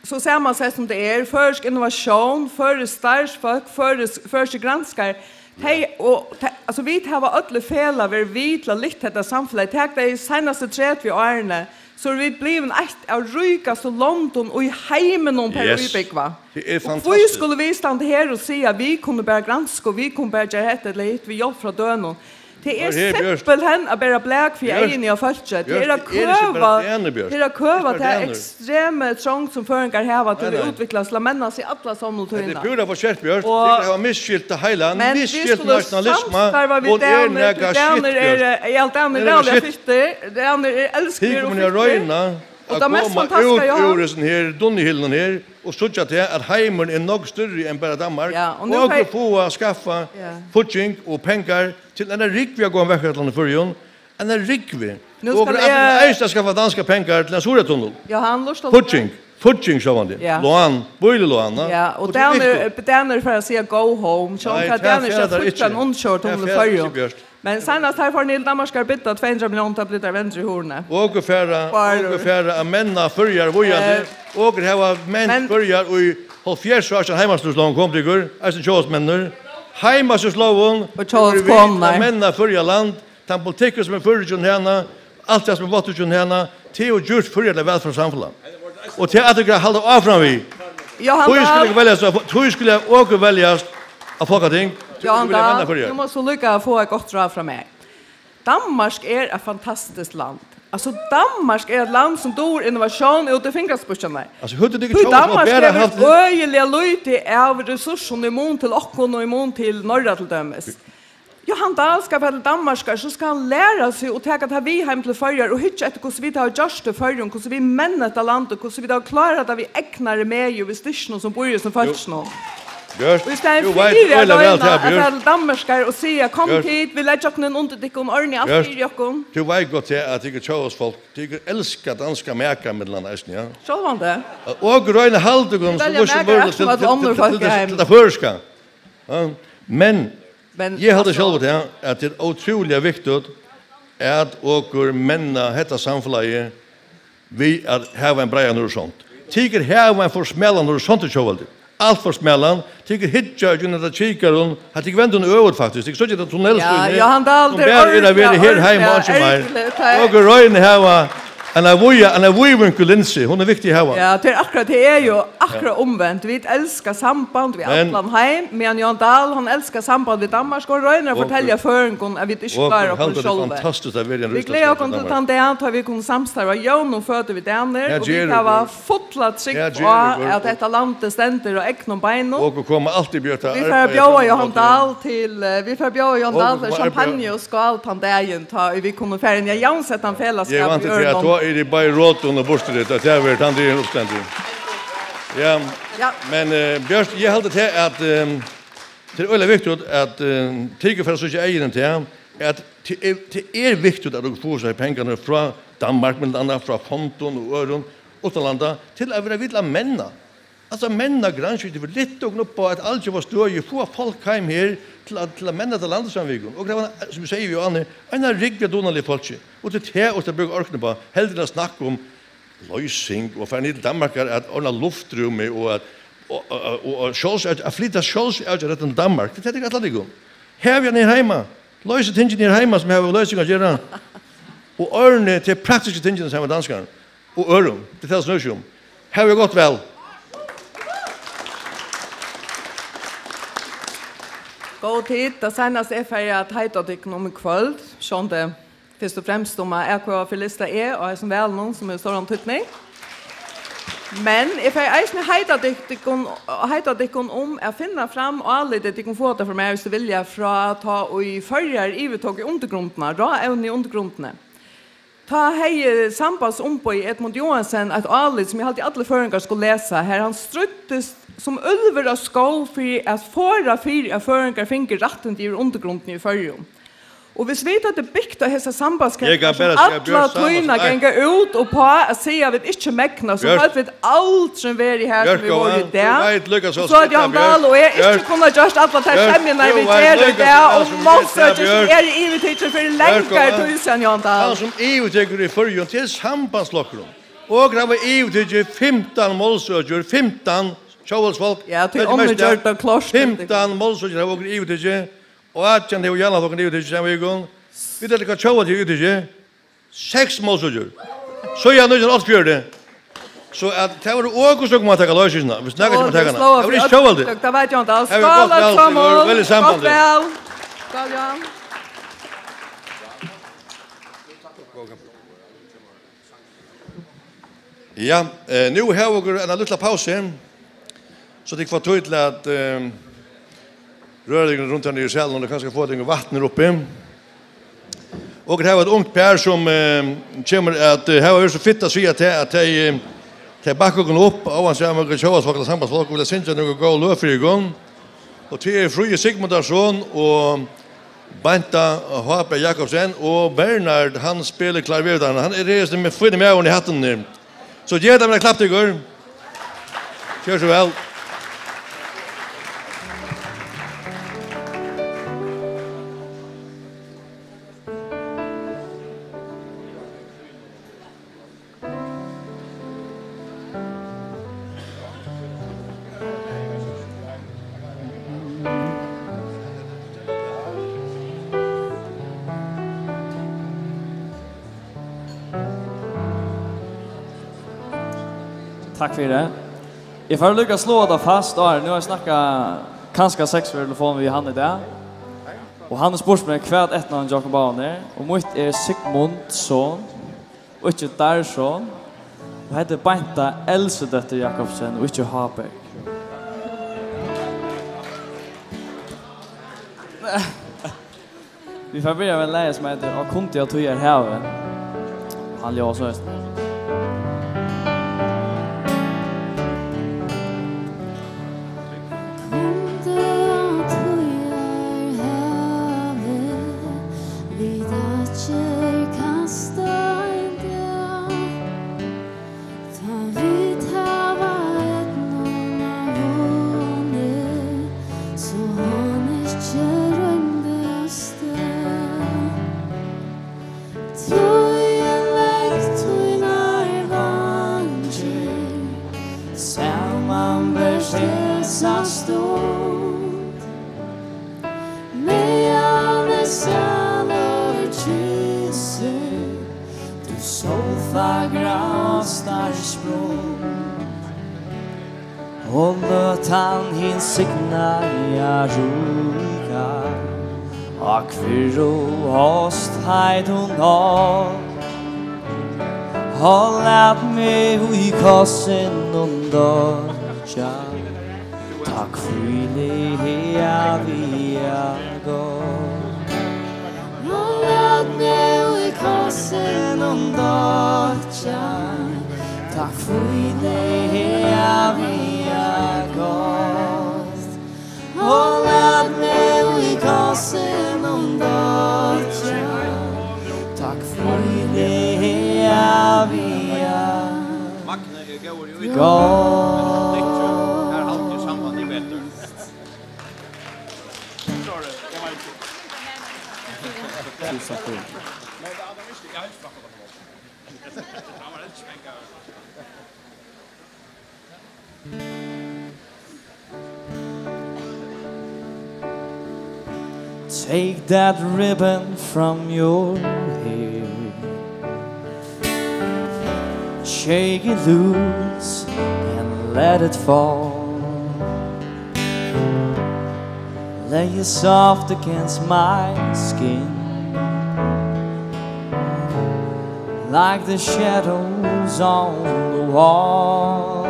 so samansett sum tað er, føroysk innovatión, føroysk starvsfólk, føroysk, føroyskir granskarar, tey, og tey, altso, vit hava øll í felag verið við til at lyfta hetta samfelagið. Tak tey seinastu tretivu árini, so eru vit blivin eitt av ríkastu londum í heiminum per íbúgva. Yes. Tað er fantastiskt. Og hví skulu vit standa her og siga, at vit kunnu bara granska, og vit kunnu bara gera hetta ella hitt við hjálp frá dønum? Tað er simpelthen at bera blak fyri eyguni á fólki. Tað er at køva, tað er at køva ta ekstremu trong, sum føroyingar hava til at útviklast, til at menna seg alla somlu tíðina. Nei, nei. Nei, nei. Hetta er púra forskelligt, Bjørt. Tit hava misskilt tað heila, misskilt nasjonalismu. Hon er nakað skitt, Bjørt. Men vit skulu samstarva við danir, ja, danir eru ræðuliga fittir. Danir eru elskaðir og fittir. Tit kunnu royna at koma út úr hesum her dunnuhylinum her og síggja tað, at heimurin er nógv størri enn bara Danmark. Ja, og nú fái eg... Okur fáa at skaffa fígging og pengar til eina rúgvu av góðum verkætlunum í Føroyum. Eina rúgvu. Nú skal eg... Okur ætla eisini at skaffa danskar pengar til ein Suðuroyartunnil. Johan, lurta nú. Fígging. Fígging, sjálvandi. Ja. Lán. Bílelán, na? Ja, og danir, danir fara at siga go home. Sjálvandi fara danir ikki at fíggja ein onn-, Suðuroyartunnil í Føroyum. Nei, tað fara teir ikki, Bjørt. Men seinast teir fóru niður til Danmarkar og biddu tvey hundrað milliónir, tá blivu teir vendir í hurðini. Okur fara, okur fara at menna Føroyar víðandi. Eh, okur hava ment Føroyar í hálvfjerðs ár, síðan heimastýrislógin kom til okur, eisini tjóðveldismenninir. Heimastýrislógin hevur verið við at menna Føroya land, tann politikkur sum er førur gjøgnum hana, alt tað sum er vátt gjøgnum hana, tað hevur gjørt Føroyar til eitt vælferðarsamfelag. Og tað ætla okur at halda áfram við. Johan Dahl. Tí skulu okur veljast, tí skulu okur veljast á Fólkating. Johan Dahl, tú mást so líka fáa eitt gott ráð frá mær. Danmark er eitt fantastiskt land. Altso, Danmark er eitt land sum dugir innovatión út í fingraspeisarnar. Altso, høvdu tit ikki tjóð sum bara havt... Tí Danmark hevur øgiliga lítið av resursum í mun til okkum og í mun til Norra til dømis. Johan Dahl skal fara til Danmarkar, so skal hann læra seg og taka tað við heim til Føroyar og hyggja eftir, hvussu vit hava gjørt í Føroyum, hvussu vit menna hetta landið, hvussu vit hava klárað tað við egnari megi og við styrkinum sum býr í hesum fólkinum. Bjørt, í staðin fyri at royna at fara til Danmarkar og siga, kom hit, vit leggja okkum inn undir tykkum, ordna alt fyri okkum. Bjørt, tú veitst gott, at tykur tjóðveldisfólk, tykur elska danska makar millum annað eisini, ja. Sjálvandi. Og okur royna at halda tykkum so vítt sum møguligt til, til, til, til, til tað føroyska. Ja. Men eg haldi sjálvur tað, at tað er ótrúliga viktigt, at okur menna hetta samfelagið við at hava ein breiðan horisont. Tykur hava ein for smalan horisont í tjóðveldi. Alt for smalan. Tykur hyggja ígjøgnum hetta kikaran. Hatta er, vend tað øvut, faktiskt. Tykur síggja hetta tunnilsýni, ja, Johan Dahl, sum bara er at vera her heima og ikki meir. Ergiligt, tað er... Okur royna at hava eina víða, eina víðvinkullinsu. Hon er viktig at hava. Ja, tað er akkurát, tað er jú akkurát umvent. Vit elska samband við allan heim, meðan Johan Dahl, hann elskar samband við Danmark, og hann roynir at fortelja føroyingum, at vit ikki klára okkum sjálvi. Okur halda tað er fantastiskt at vera í ein ríkisstjórn í Danmark. Vit gleða okkum til tann dag, tá vit kunnu samstarva jøvnum føti við danir, og vit hava fulla trúgv á, at hetta landið stendur á egnum beinum. Okur koma altíð, Bjørt, at arbeiða saman. Vit fara at bjóða Johan Dahl til, eh, vit fara at bjóða Johan Dahl til champagne og skál tann dagin, tá ið vit kunnu fara inn í ein javnsettan felagsskap við øðrum londum. Eg vænti til, at tá eru tit bæði rotin og burturrit, at tað verður tann dagin uppstendur. Ja. Ja. Men, eh, Bjørt, eg haldi til, at, eh, tað er øgiliga viktigt, at, eh, tykur fara at síggja í eyguni til, at tað er, tað er viktigt, at okur fáa so her pengarnar frá Danmark, millum annað frá fondum og øðrum uttanlanda, til at vera við til at menna. Altso, menna Grønlandsvíkingin, vit lyfta okkum upp á eitt altjóða støði, fáa fólk heim her til at, til at menna tað landið saman við okkum. Og tað var, sum eg segði við áðni, eina rúgvu av dugnaligum fólki. Og til tað, og til at brúka orkuna upp á, heldur enn at snakka um loysing og fara niður til Danmarkar at ordna luftrúmið og at, og, og, og, og sjálvs-, at, at flyta sjálvsavgerðarrættin til Danmark. Tað er tað, eg ætli tykkum. Havið hann her heima. Loysið tingini her heima, sum hava við loysing at gera. Og ordnið til praktisku tingini saman við danskarum og øðrum. Tað er tað, tað snýr seg um. Havið gott væl. Góðu tit, tað seinasta eg fari at heita tykkum um í kvøld, sjálvandi fyrst og fremst um at atkvøða fyri lista E á hesum valinum, sum hevur stóran týdning. Men eg fari eisini heita tyk-, tykkum, heita tykkum um at finna fram álitið, tykkum fáa tað frá mær, viss tit vilja, frá tá ið Føroyar yvirtók í undirgrundina, ráevni í undirgrundini. Tá hevði sambandsumboðið Edmund Joensen eitt álit, sum eg haldi, allir føroyingar skulu lesa, har hann stríddist sum úlvur á skóg fyri at forða fyri, at føroyingar fingu rættindi yvir undirgrundini í Føroyum. Og hvis vit høvdu bygt á hesa sambandskelkuna, sum alla tíðina ganga út uppá at siga, at vit ikki megna, so høvdu vit aldrin verið har, sum vit vóru í dag. So høvdu Jóhan Dahl og eg ikki kunnað gjørt allar tær semjurnar, vit gera í dag, og Málsøkið, sum er yvirtikin fyri langari tíð síðan, Jóhan Dahl. Hann sum yvirtekur í Føroyum, tað er Sambandsflokkurin. Okur hava yvirtikið fimtan Málsøkir, fimtan, tjóðveldisfólk. Ja, tí onnur gjørdu tað klárt. Fimtan Málsøkir hava okur yvirtikið. Og átjan hevur Javnaðarflokkurin yvirtikið í hesa viku. Vit vita hvat tjóðveldið hevur yvirtikið. Seks Málsøkir. Síðan nítjan hundrað og áttaogfjøruti. So at tað vóru okur, sum kunnu taka loysnina, hvis nakar kemur at taka hana. Tað var ikki tjóðveldið. Tað var Jóhan Dahl. Skál, øll saman. Gott val. Skál, Jóhan. Ja, eh, nú hava okur eina lítla pausu, so tit fáa tíð til at, eh, røra tykkum runt her niðri í salinum, og kanska fáa tykkum vatn her uppi. Okur hava eitt ungt par, sum, eh, kemur at, eh, hava verið so fitt at siga, at tey, at tey, eh, tey bakka okkum upp, óansæð um okur eru tjóðveldisfólk ella sambandsfólk, og vilja syngja nøkur góð løg fyri okkum. Og tað er Fríði Sigmundarson og Beinta H B Jacobsen og Bernhard, hann spælir klaver, hann er hesin fíni maðurin í hattinum. So ger tað við eitt klapp, tykkur. Ger so væl. Takk fyri. Eg fari líka at sláa tað fast, áðrenn, nú havi eg snakkað kanska seks ferðir í telefon við Jóhan í dag. Og hann hevur spurt meg, hvat eftirnavn Jákup Báðan er, og mítt er Sigmundsson. Og ikki Darsson. Og hetta er Beinta Elsedóttir Jacobsen og ikki Háberg. Vit fara at byrja við ein lagi, sum eitur Á kundi á tíðar havi. Hann ljóðar so her. Kundi á tíðar havi vit akkurát kasta ein dag, tá vit hava eydnuna vunnið, so hon ikki rýmdi avstað. Tíðin legði tínar vangir saman bert hesa stund, meðan eg sælur kyssi títt sólfagra ástarsprund. Og løtan hin signaða ríka á kvirru hóstheitum hátt. Og lat meg í kossinum doyggja, tá hvíli eg havi at gott. Og lat meg í kossinum doyggja, tá hvíli eg havi at gott. Og lat meg í kossinum doyggja, tá hvíli eg havi at gott. Take that ribbon from your hair. Shake it loose and let it fall. Lay it soft against my skin, like the shadows on the wall.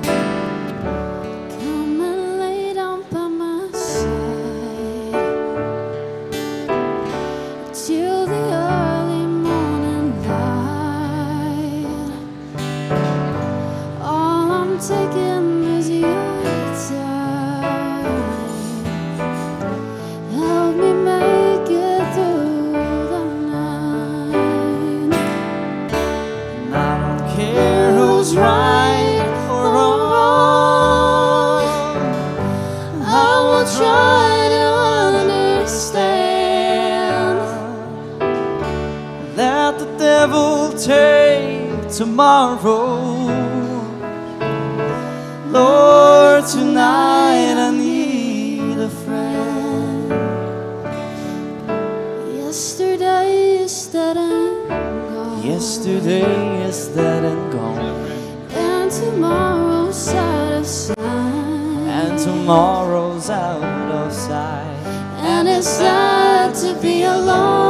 Come and lay down by my side till the early morning light. All I'm taking is your time. Help me make it through tomorrow. Lord, tonight I need a friend. Yesterday is dead and gone. Yesterday is dead and gone. And tomorrow's out of sight. And tomorrow's out of sight. And it's sad to be alone.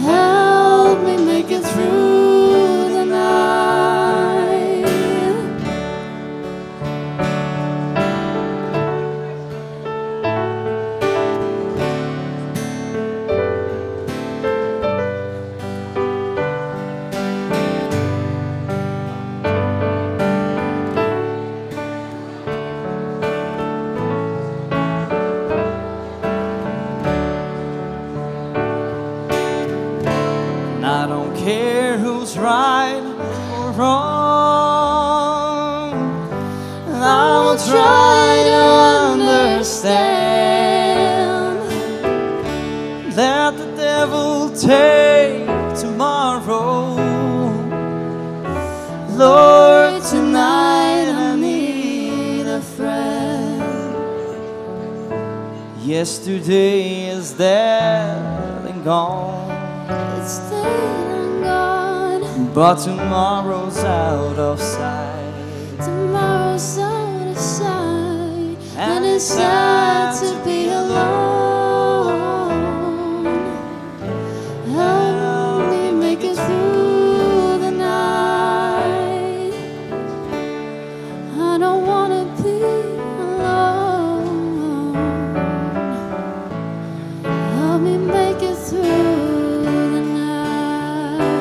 Help me make it through the night. And I don't care who's right or wrong. I will try to understand. Let the devil take tomorrow. Lord, tonight I need a friend. Yesterday is dead and gone. It's dead and gone. But tomorrow's out of sight. Tomorrow's out of sight. And it's sad to be alone. Help me make it through the night. I don't wanna be alone. Help me make it through the night.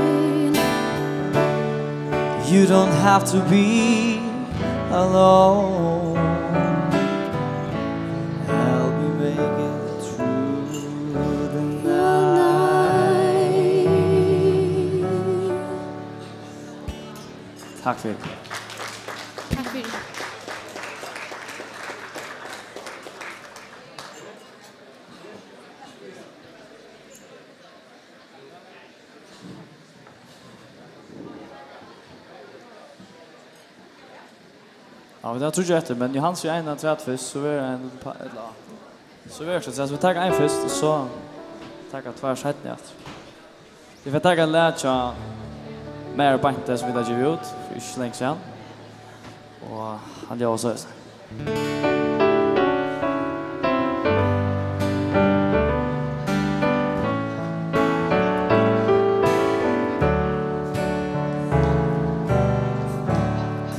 You don't have to be alone. Help me make it through the night. Takk fyri. Takk fyri. Ja, vit hava tríggjar eftir, men Jóhannes í einogtretivu fyrst, so verður ein pa-, ella, so verður tað, so vit taka ein fyrst, og so taka tveir seinni aftur. Vit fara taka eitt lag hjá mær og Beintu, sum vit hava givið út fyri ikki so leingi síðan. Og hann ljóðar soleiðis.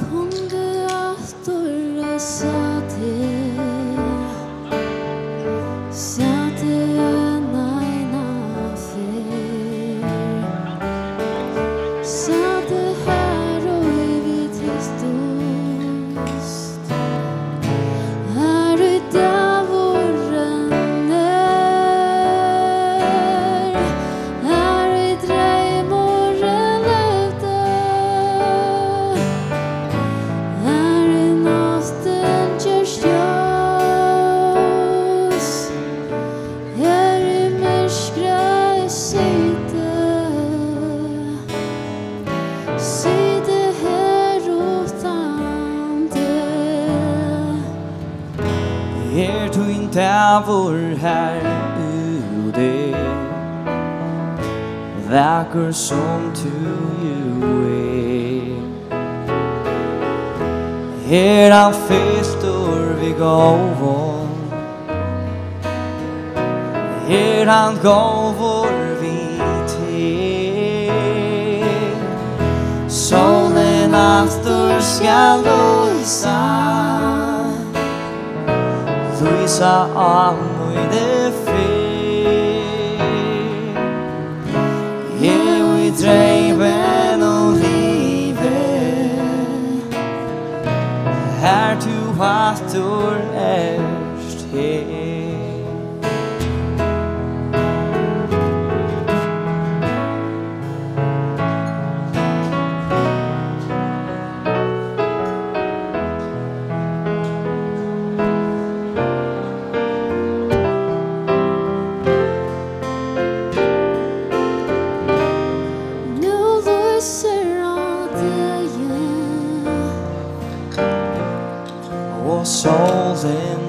Kom tú aftur og sá teg, sá teg enn eina ferð, sá teg har og vit hittust. Har í dagurin er, har í dreymurin livdi, har í náttin gerst ljós, har í myrkri siti. Siti her uttan teg. Er tín dagur her úti, vakur sum tú jú er. Er hann fyltur við góðum, er hann góður við teg. Sólin aftur skal lýsa, lýsa á míni ferð. Eg í dreyminum livi, har tú aftur ert her.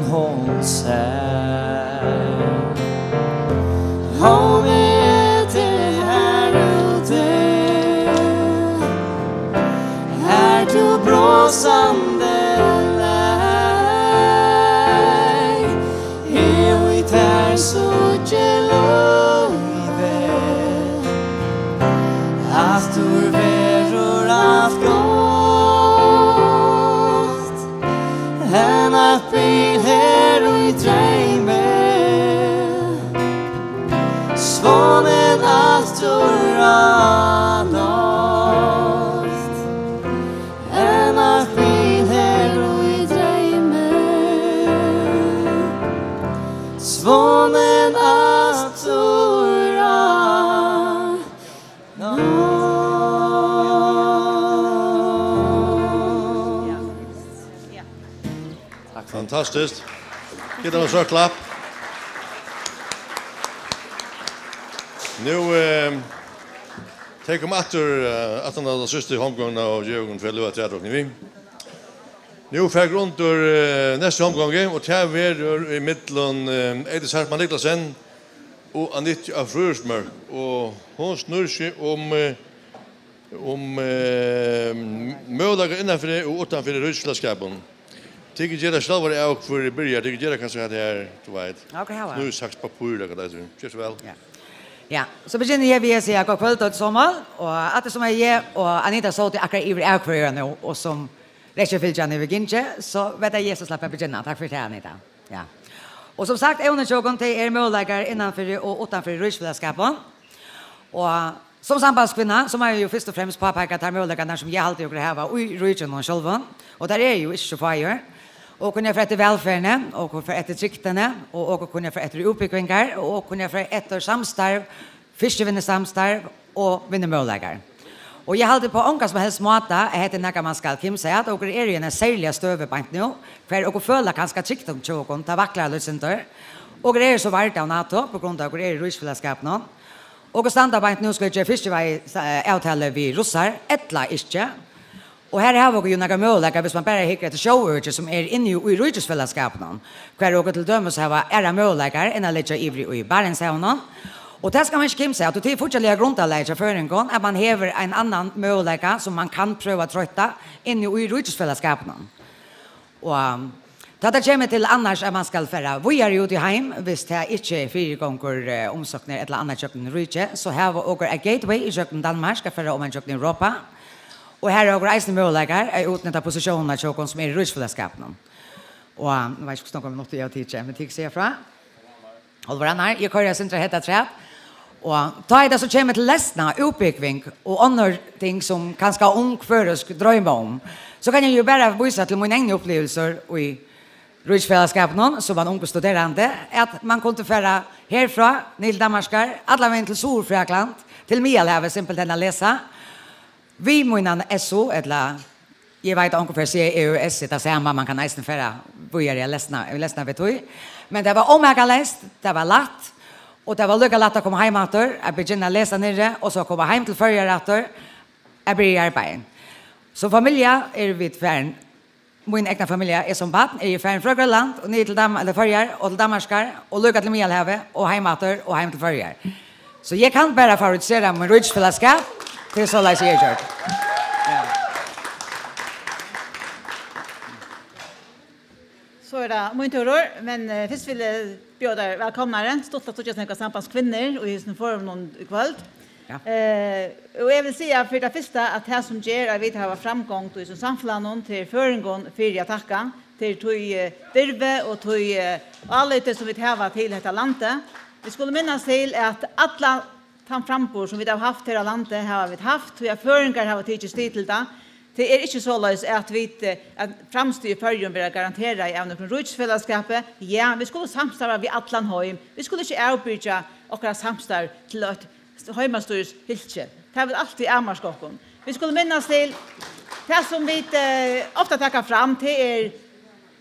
Hon sær. Hon er til her úti, her tú brosandi leið. Eg í tær síggi lívið, aftur verður alt gott. Enn eitt bil her í dreymi, svunnin aftur á nátt. Enn eitt bil her í dreymi, svunnin aftur á nátt. Fantastiskt. Giv teimum eitt stórt klapp. Nú, eh, tey koma aftur, eh, aftan á ta síðstu hondgongdina og geva okkum tvær løg afturat, rokni eg við. Nú fara okur undir, eh, næstu hondgongu, og tað verður ímillum, eh, Eydis Hartmann Niklasen og Anittu á Fríðriksmørk, og hon snýr seg um, eh, um, eh, møguleikar innanfyri og uttanfyri ríkisfelagsskapin. Tit kunnu gera sjálvar av, hvør byrjar, tit kunnu gera kanska hatta her, tú veit. Ja, okur hava. Snýr, saks, pappír, ella hvat tað eitur. Ger so væl. Ja. Ja, so begynni eg við at siga gott kvøld, øll somul, og aftur sum eg og Anita sótu akkurát yvir av hvørjum nú, og sum rekjufylgjan hevur gingið, so veit eg, Jesus slapp at begynna. Takk fyri tað, Anita. Ja. Og sum sagt, evnið hjá okkum, tað er møguleikar innanfyri og uttanfyri ríkisfelagsskapin. Og sum sambandskvinna, so má eg jú fyrst og fremst påpeika teir møguleikarnar, sum eg haldi, okur hava í ríkinum sjálvum. Og teir eru jú ikki so fáir. Okur kunnu fara eftir vælferðini, okur kunnu fara eftir trygdini, og okur kunnu fara eftir útbúgvingar, og okur kunnu fara eftir samstarv, fiskivinnusamstarv og vinnumøguleikar. Og eg haldi á ongan sum helst máta, at hetta er nakað, man skal kimsa at. Okur eru í eini serligari støðu beint nú, har okur føla kanska trygdin hjá okum, tað vaklar eitt sindur. Okur eru so vard av NATO, pá grund av okur eru í ríkisfelagsskapinum. Okur standa beint nú, skulu gera fiskiveiðiavtalu við russar, ella ikki. Og her hava okur jú nakrar møguleikar, viss man bara hyggur eftir sjóøki, sum er inni í ríkisfelagsskapinum, har okur til dømis hava aðrar møguleikar enn at liggja yvir í Barentshavinum. Og tað skal man ikki kimsa at, og tað er fíggjarliga grundarlagið hjá føroyingum, at man hevur ein annan møguleika, sum man kann prøva at troytta inni í ríkisfelagsskapinum. Og, um, tá tað kemur til annars, at man skal fara víðari út í heim, viss tað ikki fyrigongur, eh, umsóknir ella annað gjøgnum ríkið, so hava okur eitt gateway í gjøgnum Danmark at fara oman gjøgnum Europa. Og her hava okur eisini møguleikar at útnytta positiónina hjá okum, sum er í ríkisfelagsskapinum. Og, um, eg veit ikki, hvussu nógvar minuttir eg havi tikið, men tit siga frá. Hálvur annar, eg koyri eitt sindur hetta afturat. Og tá ið tað so kemur til lesna, útbúgving og onnur ting, sum kanska ung føroysk droyma um, so kann eg jú bara vísa til mínar egnu upplivilsir í ríkisfelagsskapinum sum ein ungur studerandi, at man kundi fara herfrá niður til Danmarkar, allan vegin til Suðurfrakland, til Miðalhavið, simpelthen at lesa. Við mínan S U, ella, eg veit, onkur fer at siga E Ø S er tað sama, man kann eisini fara víðari at lesna, lesna við tí. Men tað var ómakaleyst, tað var lætt, og tað var líka lætt at koma heim aftur, at begynna at lesa niðri, og so koma heim til Føroyar aftur, at byrja í arbeiði. So familja eru vit farin, mín egna familja, eg sum barn, eri eg farin frá Grønland og niður til Dam-, ella Føroyar og til Danmarkar og líka til Miðalhavið og heim aftur og heim til Føroyar. So eg kann bara favorisera mín ríkisfelagsskap, tað er soleiðis, eg eri gjørd. Ja. So er tað mín túrur, men, eh, fyrst vil eg bjóða tær vælkomnar. Stuttligt at síggja so nógvar sambandskvinnur í hesum forumnum í kvøld. Ja. Eh, og eg vil siga fyri tað fyrsta, at tað sum ger at vit hava framgongd í hesum samfelagnum, tað er føroyingum fyri at takka, tað er tí, eh, dirvi og tí, eh, áliti, sum vit hava til hetta landið. Vit skulu minnast til, at allan tann framburð, sum vit hava havt her á landi, hava vit havt, tí at føroyingar hava tikið stig til tað. Tað er ikki soleiðis, at vit, eh, at framstig í Føroyum verða garanterað av nøkrum ríkisfelagsskapi. Ja, vit skulu samstarva við allan heim. Vit skulu ikki avbyrgja okkara samstarv til eitt heimastýrishylki. Tað vil altíð avmarka okkum. Vit skulu minnast til tað, sum vit, eh, ofta taka fram, tað er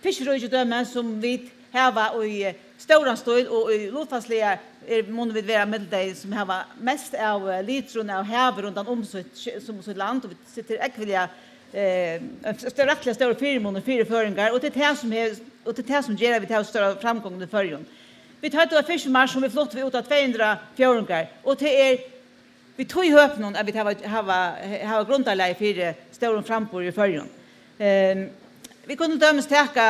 fiskiríkidømi, sum vit hava í, eh, stóran stíl, og í lutfalsliga er, munnu vit vera millum tey, sum hava mest av, eh, litrum av havi rundan um sítt, sum sítt land, og vit sita ógvuliga eh, ein st-, rættiliga stórur fyrimunur fyri føroyingar, og tað er tað sum hevur, og tað er tað sum ger at vit hava stóra framgongd í Føroyum. Vit høvdu eitt fiskimars sum vit fluttu við út á tvey hundrað fjórðingar, og tað er við tí høpinum at vit hava, hava, hava grundarlagið fyri stórum framburði í Føroyum. Ehm, vit kunnu til dømis taka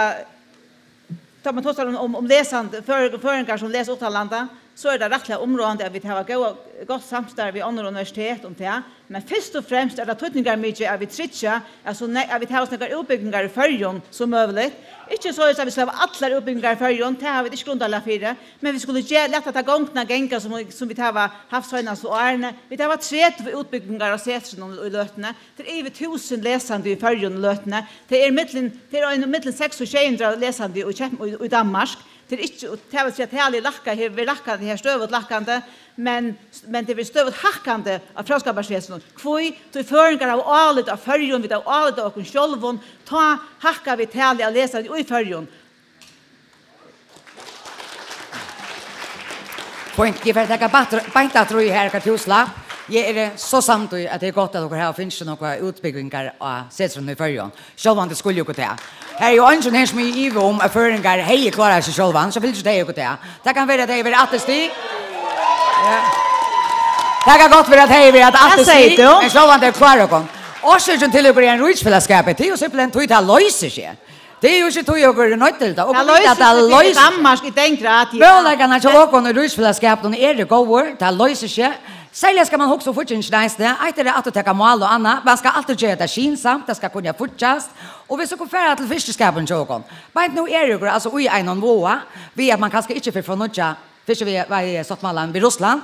Tá man tosar um, um, um lesandi, føroyingar, føroyingar sum lesa uttanlanda, so er tað rættiliga umráðandi, at vit hava góða, gott samstarv við onnur universitet um tað. Men fyrst og fremst er tað týdningarmikið, at vit tryggja, at so ne-, at vit hava so nógvar útbúgvingar í Føroyum sum møguligt. Ikki soleiðis, at vit skulu hava allar útbúgvingar í Føroyum, tað hava vit ikki grundarlag fyri, men vit skulu ge-, lata ta gongdina ganga, sum, sum vit hava havt seinastu árini. Vit hava tretivu útbúgvingar á setrinum í løtuni. Tað er yvir túsund lesandi í Føroyum í løtuni. Tað er millum, tað er ein millum seks og sjey hundrað lesandi í Keyp-, í, í Danmark. Tað er ikki, og tað vil siga, talið lækkar, hevur verið lækkandi her, støðugt lækkandi, men, men tað verður støðugt hækkandi á Fróðskaparsetrinum. Hví? Tí føroyingar hava álit á Føroyum, vit hava álit á okkum sjálvum, tá hækka vit talið av lesandi í Føroyum. Fínt, eg fari at taka beint, beint aftur í, Harry Katuslapp. Eg eri so samd í, at tað er gott, at okur hava fingið nakrar útbúgvingar á setrinum í Føroyum. Sjálvandi skuldi okur tað. Her er jú eingin her, sum er í iva um, at føroyingar hevði klárað seg sjálvan, so fylgja tey okur tað. Tað kann vera, at tey hevði verið aftur stig. Ja. Tað kann gott vera, at tey hevði verið aftur stig, men sjálvandi klára okum. Orsøkin til okur er ein ríkisfelagsskapi, tað er jú simpelthen tí, tað loysir seg. Tað er jú ikki tí, okur eru noydd til tað. Okur vita, at tað loysir seg. Tað loysir seg fyri Danmark í den grad, ja. Møguleikarnir hjá okum í ríkisfelagsskapinum eru góðir, tað loysir seg. Serliga skal man hugsa um fíggingina eisini. Eitt er at aftaka mál og annað. Man skal altíð gera tað skynsamt, tað skal kunna fíggjast. Og viss okur fara til fiskiskapin hjá okum. Beint nú eru okur altso í einum váða, við at man kanska ikki fer fornýggja fiskiveiðisáttmálan við Russland.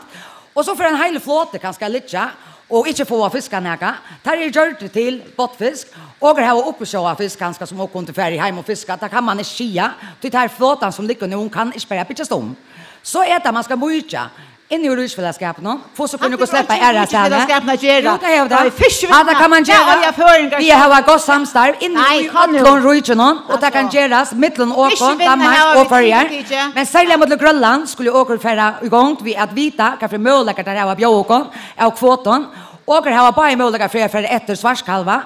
Og so fer ein heilur floti kanska at liggja og ikki fáa fiskað nakað. Teir eru gjørdir til botnfisk. Okur hava uppisjóvarfisk kanska, sum okur kundu farið heim og fiskað. Tað kann man ikki siga, tí tað er flotan, sum liggur nú, hon kann ikki bara byggjast um. So er tað, man skal mýkja inni í ríkisfelagsskapinum. Hvussu kunnu okur sleppa aðrastaðni? Jú, tað hevur tað. Hatta kann man gera við at hava gott samstarv inni í øllum ríkinum, og tað kann gerast millum okum, Danmark og Føroyar. Men serliga millum Grønland skulu okur fara í gongd við at vita, hvat fyri møguleikar teir hava at bjóða okum av kvotum. Okur hava báðir møguleikar fyri at fara eftir svartkalva,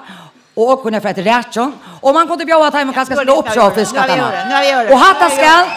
og okur kunnu fara eftir rækjum, og man kundi bjóða teimum kanska at sleppa uppsjóvarfisk aftaná. Og hatta skal...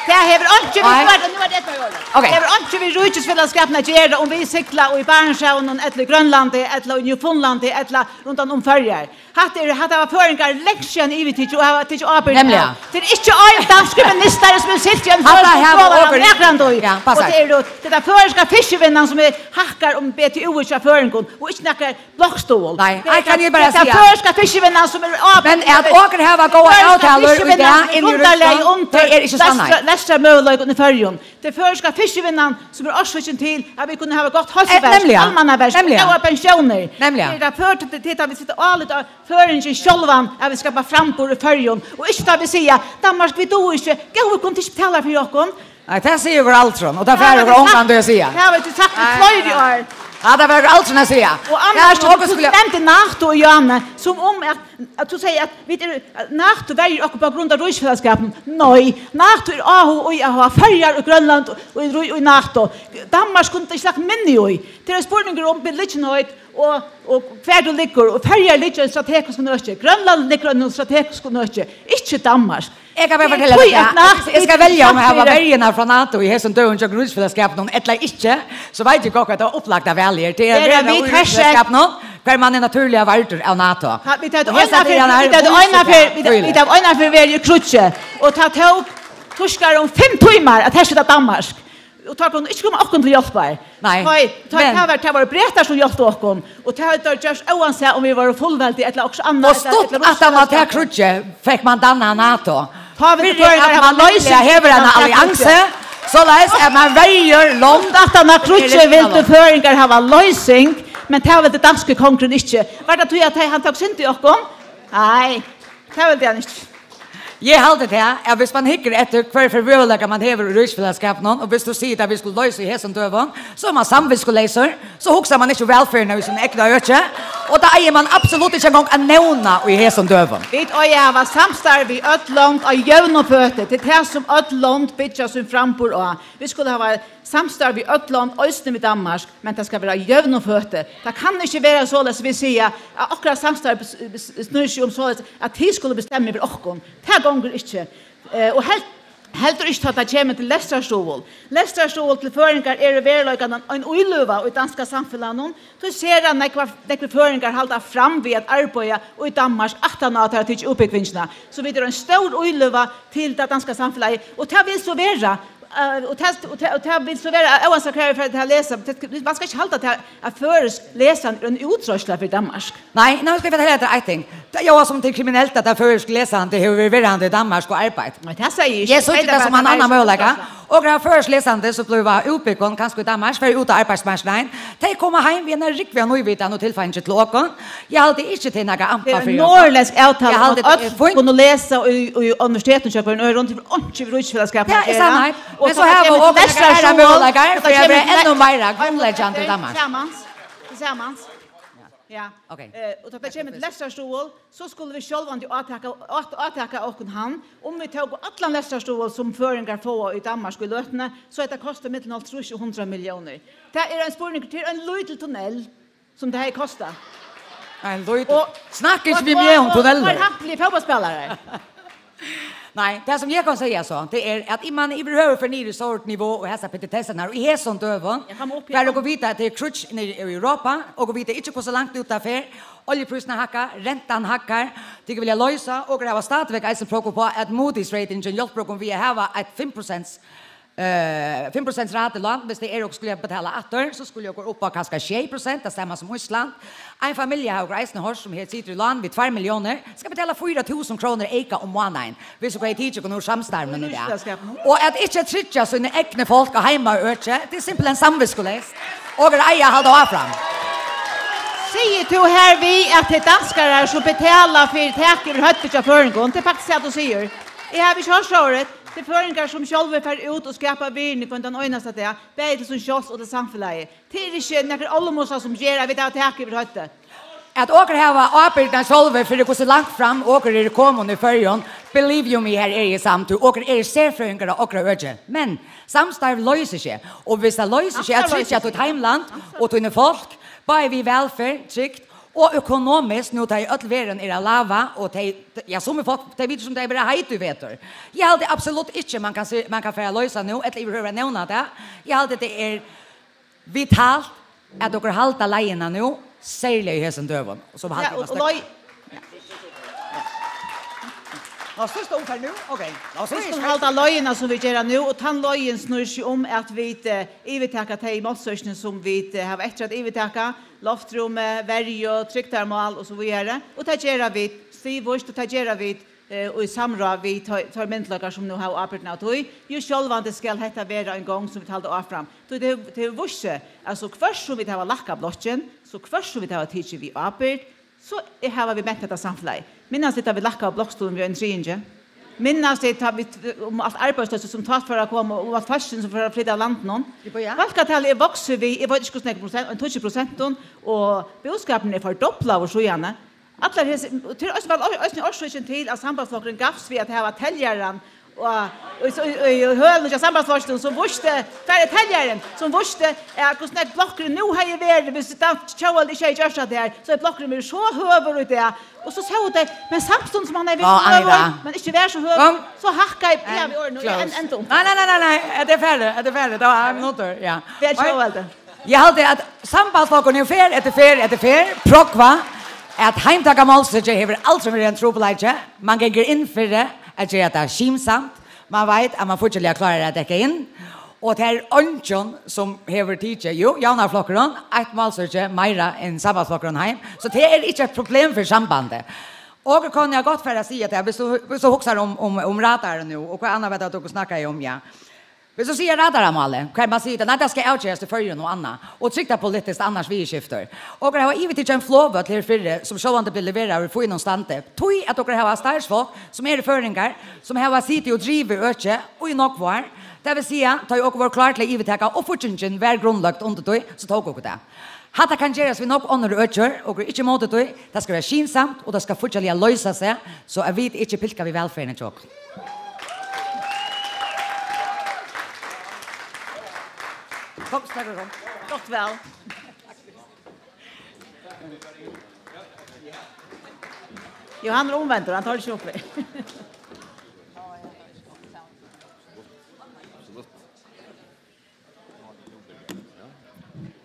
Tað hevur einki við... Nei. Nú er tað, nú er tað orðið. Ok. Tað hevur einki við ríkisfelagsskapin at gera, um vit sigla í Barentshavinum, ella í Grønlandi, ella í Newfoundlandi, ella rundan um Føroyar. Hatta er, hatta hava føroyingar langt síðan yvirtikið og hava tikið ábyrgd av. Nemliga. Tað er ikki ein danskur ministari, sum hevur siglt í ein føroyskum togara nakrantíð. Ja, passar. Og tað er jú, tað er tann føroyska fiskivinnan, sum er, hækkar um B T U hjá føroyingum, og ikki nakrar blokkstuðul. Nei, nei, kann eg bara siga. Tað er tann føroyska fiskivinnan, sum er ábyrgd. Men at okur hava góðar avtalur í dag inn í Russland, tað er ikki sannheit. Lestrarmøguleikum í Føroyum. Tað er føroyska fiskivinnan, sum er orsøkin til, at vit kunnu hava gott heilsuverk, almannaverk, góðar pensjónir. Nemliga. Tað er tað føroyska, tað er tað, vit seta álit á føroyingin sjálvan, at vit skapa framburð í Føroyum. Og ikki tað, vit siga, Danmark, vit duga ikki, góði, kunnu tit ikki betala fyri okkum? Nei, tað siga okur aldrin, og tað fara okur ongantíð at siga. Tað hava vit sagt í fleiri ár. Ja, tað fara okur aldrin at siga. Og annars, tú nevndi NATO, Jane, sum um at, at tú sigur, at vit eru, at NATO verjir okkum á grund av ríkisfelagsskapinum. Nei, NATO er áhugað í at hava Føroyar og Grønland og í, í NATO. Danmark kundi ikki lagt minni í. Tað er ein spurningur um beliggenheit og, og hvar tú liggur. Og Føroyar liggja í einum strategiskum øki. Grønland liggur í einum strategiskum øki. Ikki Danmark. Eg kann bara fortelja tær tað. Eg skal velja um eg havi verjurnar frá NATO í hesum døgum hjá ríkisfelagsskapinum ella ikki, so veit eg gott at tað var upplagt at velja. Tað er at vera í ríkisfelagsskapinum, har man er natúrliga vardur av NATO. Vit høvdu eina ferð, vit høvdu eina ferð, vit, vit høvdu eina ferð verið í kríggi, og tað tók týskarum fimm tímar at herskipta Danmark. Og teir kunnu ikki koma okkum til hjálpar. Nei, tá, men tað var, tað vóru bretar, sum hjálptu okkum, og tað høvdu teir gjørt, óansæð um vit vóru fullveldi ella okkurt annað, og stutt aftan á tað kríggið fekk man dannað NATO. Tá vildu føroyingar hava loysing. Fyri at man hevur eina alliansu, soleiðis at man verjir lond. Stutt aftan á kríggið vildu føroyingar hava loysing, men tað vildi danski kongurin ikki. Var tað tí, at hann tók synd í okkum? Nei, tað vildi hann ikki. Eg haldi tað, at viss mann hyggur eftir, hvør fyri møguleikar mann hevur í ríkisfelagsskapinum, og viss tú sigur, at vit skulu loysa í hesum døgum, so er mann samvitskuleysur, so hugsar mann ikki um vælferðina í sínum egna øki, og tað eigur mann absolutt ikki eingong at nevna í hesum døgum. Vit eiga at hava samstarv við øll lond á jøvnum føti. Tað er tað, sum øll lond byggja sín framburð á. Vit skulu hava samstarv við øll lond, eisini við Danmark, men tað skal vera á jøvnum føti. Tað kann ikki vera soleiðis, vit siga, at okkara samstarv s-, s-, snýr seg um soleiðis, at tit skulu bestemma yvir okkum. Tað gongur ikki. Eh, og hel-, heldur ikki, tá tað kemur til lestrarstuðul. Lestrarstuðul til føroyingar er í veruleikanum ein íløga í danska samfelagnum. Tú sær, at nógvar, nógvir føroyingar halda fram við at arbeiða í Danmark, aftan á at teir hava tikið útbúgvingina. So vit eru ein stór íløga til tað danska samfelagið, og tað vil so vera. Eh, og tað, og tað, og tað vil so vera, óansæð hvar vit fara til at lesa. Tað, man skal ikki halda til, at føroysk lesandi er ein útreiðsla fyri Danmark. Nei, nú skal eg fortelja tær eitt ting. Tað ljóðar sum tað er kriminelt, at tað føroysk lesandi hevur verið verandi í Danmark og arbeitt. Nei, tað sigi eg ikki. Eg síggi tað sum ein annan møguleika. Okur hava føroysk lesandi, sum blíva útbúgvin, kanska í Danmark, fara út á arbeiðsmarknaðin. Tey koma heim við eina rúgvu av nývitan og tilfeingi til okum. Eg haldi ikki, tað er nakað ampa fyri okum. Tað er ein norðurlendsk avtala, at øll kunnu lesa í, í universitetinum hjá hvørjum øðrum, tað hevur einki við ríkisfelagsskapin at gera. Tað er sannheit. Men so hava okur nakrar aðrar møguleikar fyri at vera enn meira grundleggjandi í Danmark. Tað er samans. Tað er samans. Ja. Ok. Eh, og tá tað kemur til lestrarstuðul, so skulu vit sjálvandi átaka, át-, átaka okkum hann, um vit tóku allan lestrarstuðul, sum føroyingar fáa í Danmark í løtuni, so hetta kostar millum hálvtrýss og hundrað milliónir. Tað er ein spurningur, tað er ein lítil tunnel, sum tað hevði kostað. Ein lítil. Og snakka ikki við meg um tunnelir. Og, og, og, og ein hamplig fótbóltsspælari. Nei, tað sum eg kann siga so, tað er, at man yvirhøvur fer niður í so høgt nivå og hesar petitessarnar, og í hesum døgum, fær okur vita, at tað er kríggj niðri í Europa, okur vita ikki, hvussu langt út tað fer, oljuprísirnar hækka, rentan hækkar, tykur vilja loysa, okur hava stadigvæk eisini prógv upp á, at Moody's ratingin hjálpir okum við at hava eitt fimm prosent, eh, fimm prosent ratelán, viss tað er, okur skulu betala aftur, so skulu okur upp á kanska sjey prosent, tað sama sum Ísland. Ein familja hava okur eisini hoyrt, sum her situr í lán við tvær milliónir, skal betala fýra túsund krónur eyka um mánaðin, viss okur hevði tikið okum úr samstarvinum í dag. Og at ikki tryggja síni egnu fólk á heimaøki, tað er simpelthen samvitskuleyst. Okur eiga at halda áfram. Sigur tú her við, at tað er danskarar, sum betala fyri tak yvir høvdið hjá føroyingum? Tað er faktiskt tað, tú sigur. Eg havi ikki hoyrt sovorðið. Tað er føroyingar, sum sjálvir fara út og skapa virðini hvønn tann einasta dag, bæði til sín sjálvs og til samfelagið. Tað er ikki nakrir olmusar, sum ger, at vit hava tak yvir høvdið. At okur hava ábyrgdina sjálvi fyri, hvussu langt fram okur eru komin í Føroyum, believe you me, her eri eg samd, tí okur eru serfrøðingar á okra øki. Men samstarv loysir seg, og viss tað loysir seg at tryggja títt heimland og tíni fólk, bæði við vælferð, trygd og økonomiskt, nú tá ið øll verðin er á lava, og tey, ja, summi fólk, tey vita ikki, um tey verða heit í vetur. Eg haldi absolutt ikki, man kann se-, man kann fara at loysa nú, ella yvirhøvur at nevna tað. Eg haldi, tað er vitalt, at okur halda leiðina nú, serliga í hesum døgum, sum haldi. Ja, og, og lei-, Ná, síðsta umferð nú? Ok. Ná, so vit skulu halda leiðina, sum vit gera nú, og tann leiðin snýr seg um, at vit, eh, yvirtaka tey málsøkini, sum vit, eh, hava eftir at yvirtaka, loftrúmið, verju, trygdarmál og so víðari. Og tað gera vit stigvíst, og tað gera vit eh, og í samráð við teir, teir myndugleikar, sum nú hava ábyrgdina av tí. Jú, sjálvandi skal hetta vera ein gongd, sum vit halda áfram. Tí tað hevur, tað hevur víst seg, at so hvørt sum vit hava lækkað blokkin, so hvørt sum vit hava tikið við ábyrgd, so er, hava vit ment hetta samfelagið. Minnast tit, tá vit lækkaðu blokkstuðulin við ein triðingi? Minnast tit, tá vit, um alt arbeiðsloysið, sum tá fór at koma, og alt fólkið, sum fór at flyta av landinum? Fólkatalið er vaksið við, eg veit ikki, hvussu nógv prosent, ein tíggju prosent, og búskapurin er fordoblaður síðani. Allar hesi, og tað er eisini, var eisini orsøkin til, at Sambandsflokkurin gavst við at hava teljaran, og, og, og, og, og hølini hjá Sambandsflokkinum, sum vísti, hvar er teljarin, sum vísti, at hvussu nógv blokkurin nú hevði verið, viss Dan Tjóðveldi ikki hevði gjørt hatta her, so er blokkurin verið so høgur í dag. Og so sóu tey, men samstundis sum hann hevði verið høgur, men ikki var so høgur, so hækkaði, ja, við orðinum, og enn, enn um. Nei, nei, nei, nei, nei, hetta er farið, hetta er farið, tað var ein minuttur, ja. Vel, Tjóðveldi. Eg haldi, at Sambandsflokkurin hevur ferð eftir ferð eftir ferð prógvað, at heimtaka málsøki hevur aldrin verið ein trupulleiki. Man gongur inn fyri at gera tað skynsamt. Man veit, at man fíggjarliga klárar at dekka inn. Og tað er eingin, sum hevur tikið, jú, Javnaðarflokkurin, eitt málsøki meira enn Sambandsflokkurin heim. So tað er ikki eitt problem fyri Sambandið. Okur kunnu gott fara at siga tað, viss tú, viss tú hugsar um, um, um radaran nú, og hvat annað var tað, okur snakkaðu um, ja. Viss tú sigur radaramálið, hvat man sigur, nei, tað skal avgerast í Føroyum og annað, og trygdarpolitiskt annars viðurskiftir. Okur hava yvirtikið ein flogvøll her fyrr, sum sjálvandi bleiv leveraður í fínum standi. Tí at okur hava starvsfólk, sum eru føroyingar, sum hava sitið og drivið økið í nógv ár. Tað vil siga, tá ið okur vóru klár til at yvirtaka, og fíggingin var grundløgd undir tí, so tóku okur tað. Hatta kann gerast við nógv onnur økir, okur eru ikki ímóti tí, tað skal vera skynsamt, og tað skal fíggjarliga loysa seg, so at vit ikki pilka við vælferðini hjá okkum. Kom, snakka, kom. Gott val. Jú, hann er umvendur, hann tók ikki upp.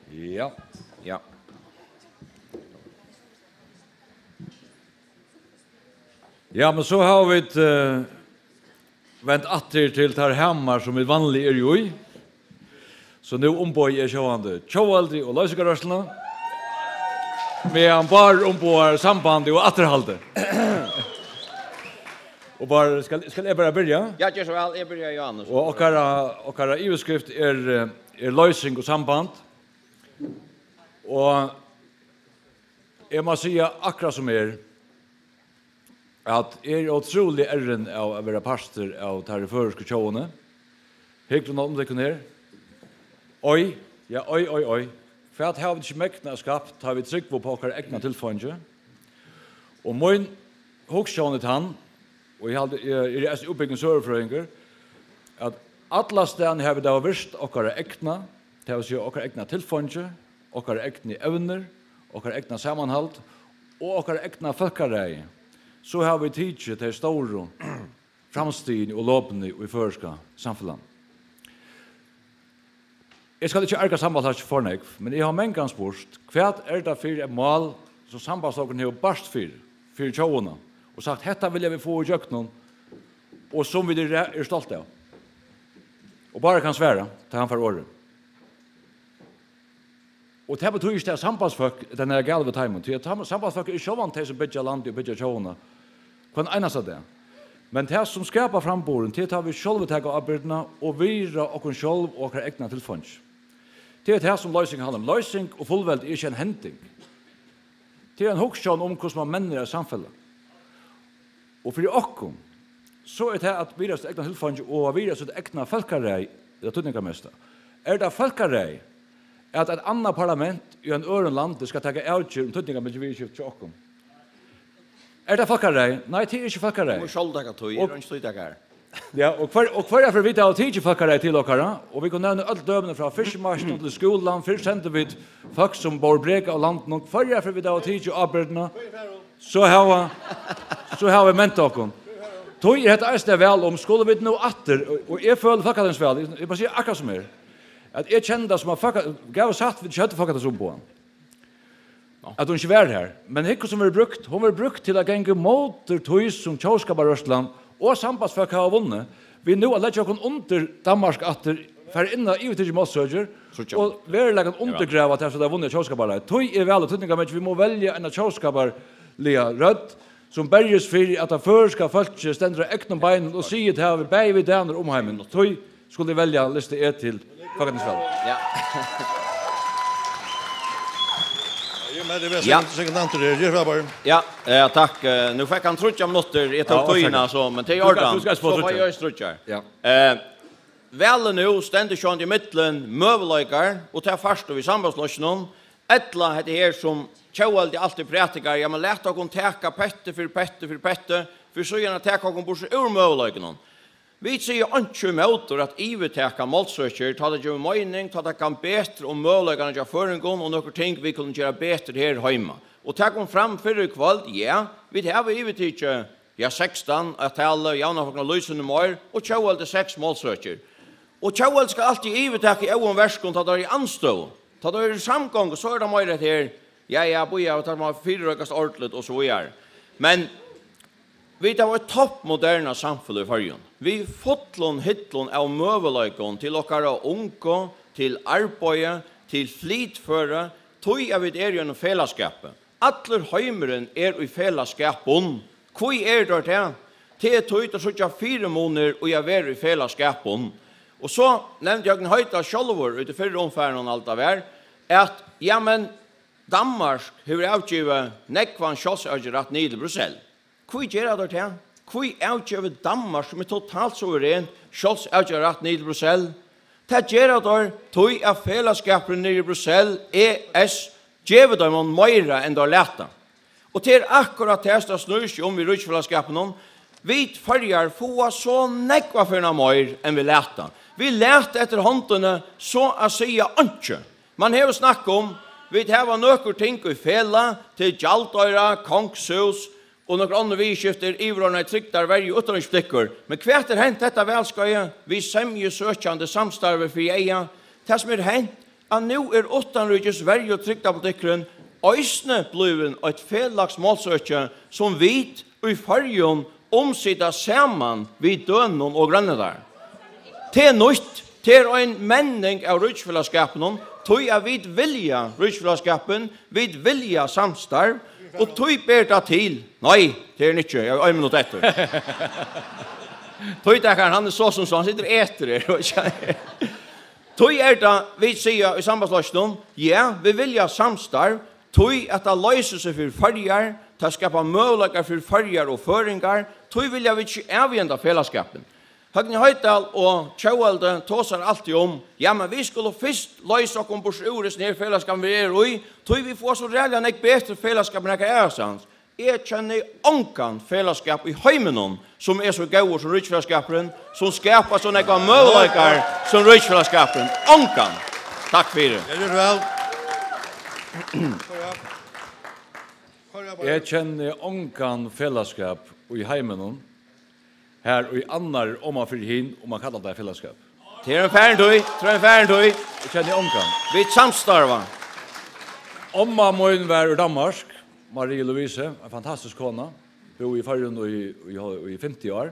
Ja, ja. Ja, men so hava vit, eh, vent aftur til tær hamar, sum vit vanliga eru í. So nú umboði eg sjálvandi tjóðveldið og loysingarrørsluna, meðan Bárður umboðar sambandið og afturhaldið. Og Bárður, skal, skal eg bara byrja? Ja, ger so væl, eg byrji, Jóhannes. Og okkara, okkara yvirskrift er, eh, er loysing og samband. Og eg má siga akkurát sum er, at eg eri ótrúliga errin av at vera partur av teirri føroysku tjóðini. Hygg nú um tykkum her. Oj, ja, oj, oj, oj. Hvat hava vit ikki megnað at skapt, tá vit trúgva upp á okkara egna tilfeingi? Og mín hugsjón er tann, og eg haldi, eg eri eisini útbúgvin søgufrøðingur, at allastaðni har vit hava virt okkara egna, tað vil siga okkara egna tilfeingi, okkara egnu evnir, okkara egna samanhald og okkara egna fólkaræði, so hava vit tikið tey stóru framstigini og lopini í føroyska samfelagnum. Eg skal ikki arga Sambandsflokkin for nógv, men eg havi mangan spurt, hvat er tað fyri eitt mál, sum Sambandsflokkurin hevur barst fyri, fyri tjóðina, og sagt, hetta vilja vit fáa ígjøgnum, og sum vit eru, eru stolt av? Og Bárður kann svara, tá hann fær orðið. Og tað betýðir ikki, at sambandsfólk, tað er nakað galið við teimum, tí at tam-, sambandsfólk eru sjálvandi tey, sum byggja landið og byggja tjóðina hvønn einasta dag. Men tað, sum skapar framburðin, tað er, tá vit sjálvi taka ábyrgdina og virða okkum sjálv og okkara egna tilfeingi. Tað er tað, sum loysing handlar um. Loysing og fullveldi er ikki ein hending. Tað er ein hugsjón um, hvussu man mennir eitt samfelag. Og fyri okkum, so er tað at virða sítt egna tilfeingi og at virða sítt egna fólkaræði, er tað týdningarmesta. Er tað fólkaræði, at eitt annað parlament í einum øðrum landi skal taka avgerð um týdningarmikil viðurskifti hjá okkum? Er tað fólkaræði? Nei, tað er ikki fólkaræði. Tú mást sjálv taka tíð, og eg eri ikki tíðtakarar. Ja, og hvør, og hvørja ferð vit hava tikið fólkaræði til okkara, og vit kunnu nevna øll dømini frá fiskimarkinum til skúlan, fyrr sendu vit fólk, sum bóru brek av landinum, hvørja ferð vit hava tikið ábyrgdina, so hava, so hava vit ment okkum. Tí er hetta eisini væl um, skulu vit nú aftur, og, og eg føli fólkatingsval, eg, eg bara siga akkurát sum er, at eg kenni tað sum at fólka-, góði sagt, vit ikki høvdu fólkatingsumboðan. At hon ikki var har. Men hygg, hvussu hon verður brúkt. Hon verður brúkt til at ganga ímóti tí, sum tjóðskaparrørslan og sambandsfólk hava vunnið, við nú at leggja okkum undir Danmark aftur, fara inn á yvirtikið málsøkir, síggja, og veruleikan undirgrava tað, sum tey vunnu á tjóðskaparleið. Tí er væl og týdningarmikið, vit mugu velja eina tjóðskaparliga rødd, sum berjist fyri, at tað føroyska fólkið stendur á egnum beinum og sigur tað við, bæði við danir og umheimin. Tí skulu vit velja lista E til fólkatingsvalið. Ja. Jú, men tað er, ja, sikkurt, sikkurt næmt, tað er, ger frábært. Ja, eh, takk. Eh, nú fekk hann tríggjar minuttir. Eg tók, ja, tíðina, orsaka, so, men tað er í ordan. Tú skal, tú skal fáa tríggjar. So fái eg tríggjar. Ja. Eh, valið nú stendur sjálvandi ímillum møguleikar, og tað fært tú við sambandsflokkinum, ella hetta her sum Tjóðveldi altíð prædikar, ja, men lat okkum taka petti fyri petti fyri petti, fyri síðan at taka okkum burtur úr møguleikunum. Vit siga einki ímóti at yvirtaka málsøkir, tá tað gevur meining, tá tað kann betra um møguleikarnar hjá føroyingum og nøkur ting, vit kunnu gera betur her heima. Og tað kom fram fyrr í kvøld, ja, vit hava yvirtikið, ja, sekstan at tala, Javnaðarflokkurin lýsir nú meir, og Tjóðveldi seks málsøkir. Og Tjóðveldi skal altíð yvirtaka í óðum verkum, tá tað er í andstøðu. Tá tað er í samgongu, so er tað meira hetta her, ja, ja, bíða, tá má fyrireikast ordiligt og so víðari. Men vit hava eitt toppmodernað samfelag í Føroyum, við fullum hillum av møguleikum til okkara ungu, til arbeiði, til flitføri, tí at vit eru í einum felagsskapi. Allur heimurin er í felagsskapum. Hví eru teir tað? Tað er tí, teir síggja fyrimunir í at vera í felagsskapum. Og so nevndi Høgni Hoydal sjálvur í tí fyrra umfarinum, alt tað var, at, ja, men Danmark hevur avgivið nógvan sjálvsavgerðarrætt niður til Bruxelles. Hví gera teir tað? Hví avgevur Danmark, sum er totalt suverent, sjálvsavgerðarrætt niður til Bruxelles? Tað gera teir, tí at felagsskapurin niðri í Bruxelles, E S, gevur teimum meira enn teir lata. Og tað er akkurát tað, sum tað snýr seg um í ríkisfelagsskapinum. Vit Føroyar fáa so nógvar ferðir meir, enn vit lata. Vit lata eftir hondini, so at siga, einki. Man hevur snakkað um, vit hava nøkur ting í felag, til gjaldoyra, kongshús og nøkur onnur viðurskifti, yvirordnaði trygdar, verju og uttanríkispolitikkur. Men hvat er hent hetta valskeiðið? Við semjusøkjandi samstarvi fyri eyga. Tað, sum er hent, at nú er uttanríkis, verju og trygdarpolitikkurin eisini blivin eitt felags málsøki, sum vit í Føroyum umsita saman við dønum og grønlendarum. Tað er nýtt, tað er ein menning av ríkisfelagsskapinum, tí at vit vilja ríkisfelagsskapin, vit vilja samstarv, og tí ber tað til. Nei, tað er hann ikki, eg havi ein minutt eftir. Tí tekur hann, hann er so sum so, hann situr og etur her. Tí er tað, vit siga í Sambandsflokkinum, ja, vit vilja samstarv, tí at tað loysir seg fyri Føroyar, tað skapar møguleikar fyri Føroyar og føroyingar, tí vilja vit ikki avhenda felagsskapin. Høgni Hoydal og Tjóðveldi tosar altíð um, ja, men vit skulu fyrst loysa okkum burtur úr hesum her felagsskapinum, vit eru í, tí vit fáa so ræðuliga nógv betri felagsskap enn nakar aðrastaðni. Eg kenni ongan felagsskap í heiminum, sum er so góður sum ríkisfelagsskapurin, sum skapar so nógvar møguleikar sum ríkisfelagsskapurin. Ongan. Takk fyri. Ja, ger so væl. Eg kenni ongan felagsskap í heiminum, har ið annar er oman fyri hin, og man kallar tað felagsskap. Tað er ein farin tíð, tað er ein farin tíð. Eg kenni ongan. Vit samstarva. Omma mín var úr Danmark, Marie Louise, ein fantastisk kona, búði í Føroyum í, í, í fimti ár.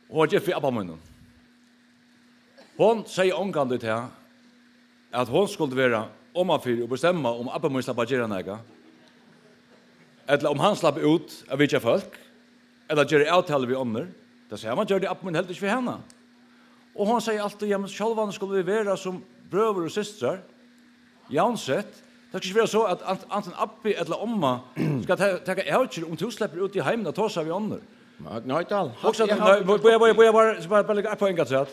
Hon var gift við abba mínum. Hon segði ongantíð tað, at hon skuldi vera omanfyri og bestemma, um abbi mín slapp at gera nakað, ella um hann slapp út at vitja fólk, ella gera avtalur við onnur. Tað sama gjørdi abbi mín heldur ikki við hana. Og hon segði altíð, ja, men sjálvandi skulu vit vera sum brøður og systrar. Javnsett. Tað skal ikki vera so, at ant-, antin abbi ella omma skal ta-, taka avgerð, um tú sleppur út í heimin at tosa við onnur. Nei, nei, Dal. Hugsa, nei, nei, bíða, bíða, bíða, bara, bara, bara leggja eitt poeng afturat.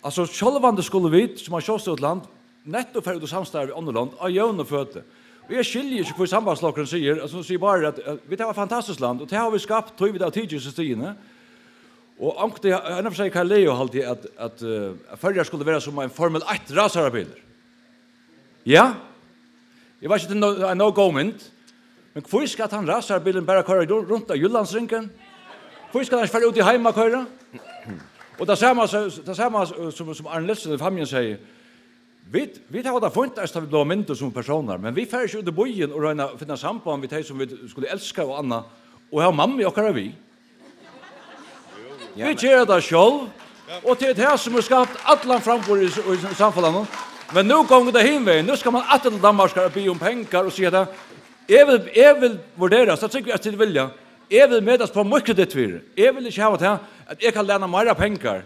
Altso, sjálvandi skulu vit, sum eitt sjálvstýrt land, nettupp fara út í samstarv við onnur lond á jøvnum føti. Og eg skilji ikki, hví Sambandsflokkurin sigur, altso, sigur bara, at, at vit hava eitt fantastiskt land, og tað hava vit skapt, tí vit hava tikið hesi stigini. Og onkuntíð, eg, eg, eg, Leo, haldi eg, at, at, eh, at Føroyar skulu vera sum ein Formel eitt rasarabilur. Ja? Eg veit ikki, tað er no-, ein no-go-mynd. Men hví skal tann rasarabilurin bara koyra ru-, runt á Jyllandsringnum? Hví skal hann ikki fara út í heim at koyra? Og tað sama, so, tað sama, so, sum, sum Arne Nielsen í Fámjin segði, vit, vit hava tað fínt, eisini tá vit blíva myndig sum persónar, men vit fara ikki út í býin og royna at finna samband við tey, sum vit skulu elska og annað, og hava mammu okkara við. Ja, vit men gera tað sjálv, og tað er tað, sum hevur skapt allan framburð í, í samfelagnum. Men nú gongur tað hin vegin. Nú skal man aftur til Danmarkar og biðja um pengar og siga tað. Eg vil, eg vil vurdera, so trúgvi eg, at tit vilja. Eg vil metast upp á mítt kredittvirði. Eg vil ikki hava tað, at eg kann læna meira pengar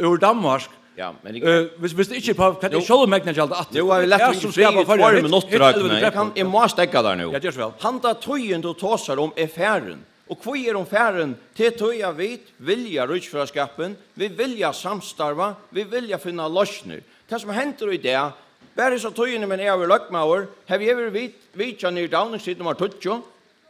úr Danmark. Ja, men eg, eh, viss, viss tað ikki er upp á, hvat eg sjálvur megni at gjalda aftur. Nú, nú havi eg latið tað, sum skapar Føroyar. Tveir minuttir, Høgni. Eg kann, eg má steðga tær nú. Ja, ger so væl. Handa tíðin, tú tosar um, er farin. Og hví er hon farin? Tað er tí, at vit vilja ríkisfelagsskapin, vit vilja samstarva, vit vilja finna loysnir. Tað, sum hendir í dag, bara hesa tíðina, meðan eg havi verið løgmaður, havi eg verið vit-, vitjað niðri í Downing Street nummar tíggju,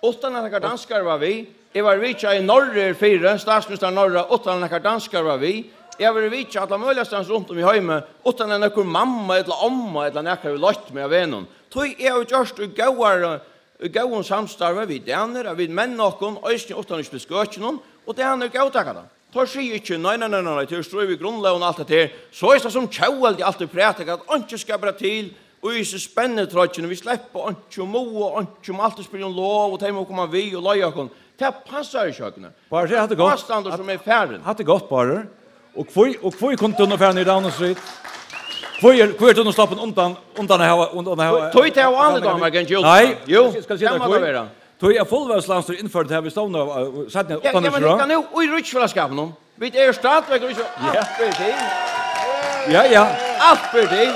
uttan at nakar danskari var við. Eg var vitjað í Noregi fyri, statsminister Norra, uttan at nakar danskari var við. Eg havi verið vitjað alla møguliga staðni runt um í heimi, uttan at nøkur mamma ella omma ella nakar hevur leitt meg av vegnum. Tí eg havi gjørt í góðari í góðum samstarvi við danir, at vit menna okkum, eisini uttan í skøkinum, og danir góðtaka tað. Teir siga ikki, nei, nei, nei, nei, nei, tað er í stríð við grundlógina og alt hetta her. So er tað, sum Tjóðveldi altíð prædikar, at einki skal bara til, og í hesi spennitroyggjuni, vit sleppa einki, og mugu einki, um alt er spyrja um lov, og tey mugu koma við og leiða okkum. Tað passar ikki, Høgni. Bara siga, hatta er gott. Ástandur, sum er farin. Hatta er gott, Bárður. Og hví, og hví kundi tú nú fara niður í Downing Street? Hví er, hví er tú nú sloppin undan, undan at hava, undan at hava... Tí, tí tað var annað dømi, Gentjul. Nei. Jú, skal eg siga tær hví? Tað má tað vera. Tí at fullveldislandsstýrið innførdi tað, vit stovnaðu, eh, seinni... Ja, ja, men uttanríkisráð. Hygg nú, í ríkisfelagsskapinum, Vit eru stadigvæk ikki. Ja. Alt ber til. Ja, ja. Alt ber til.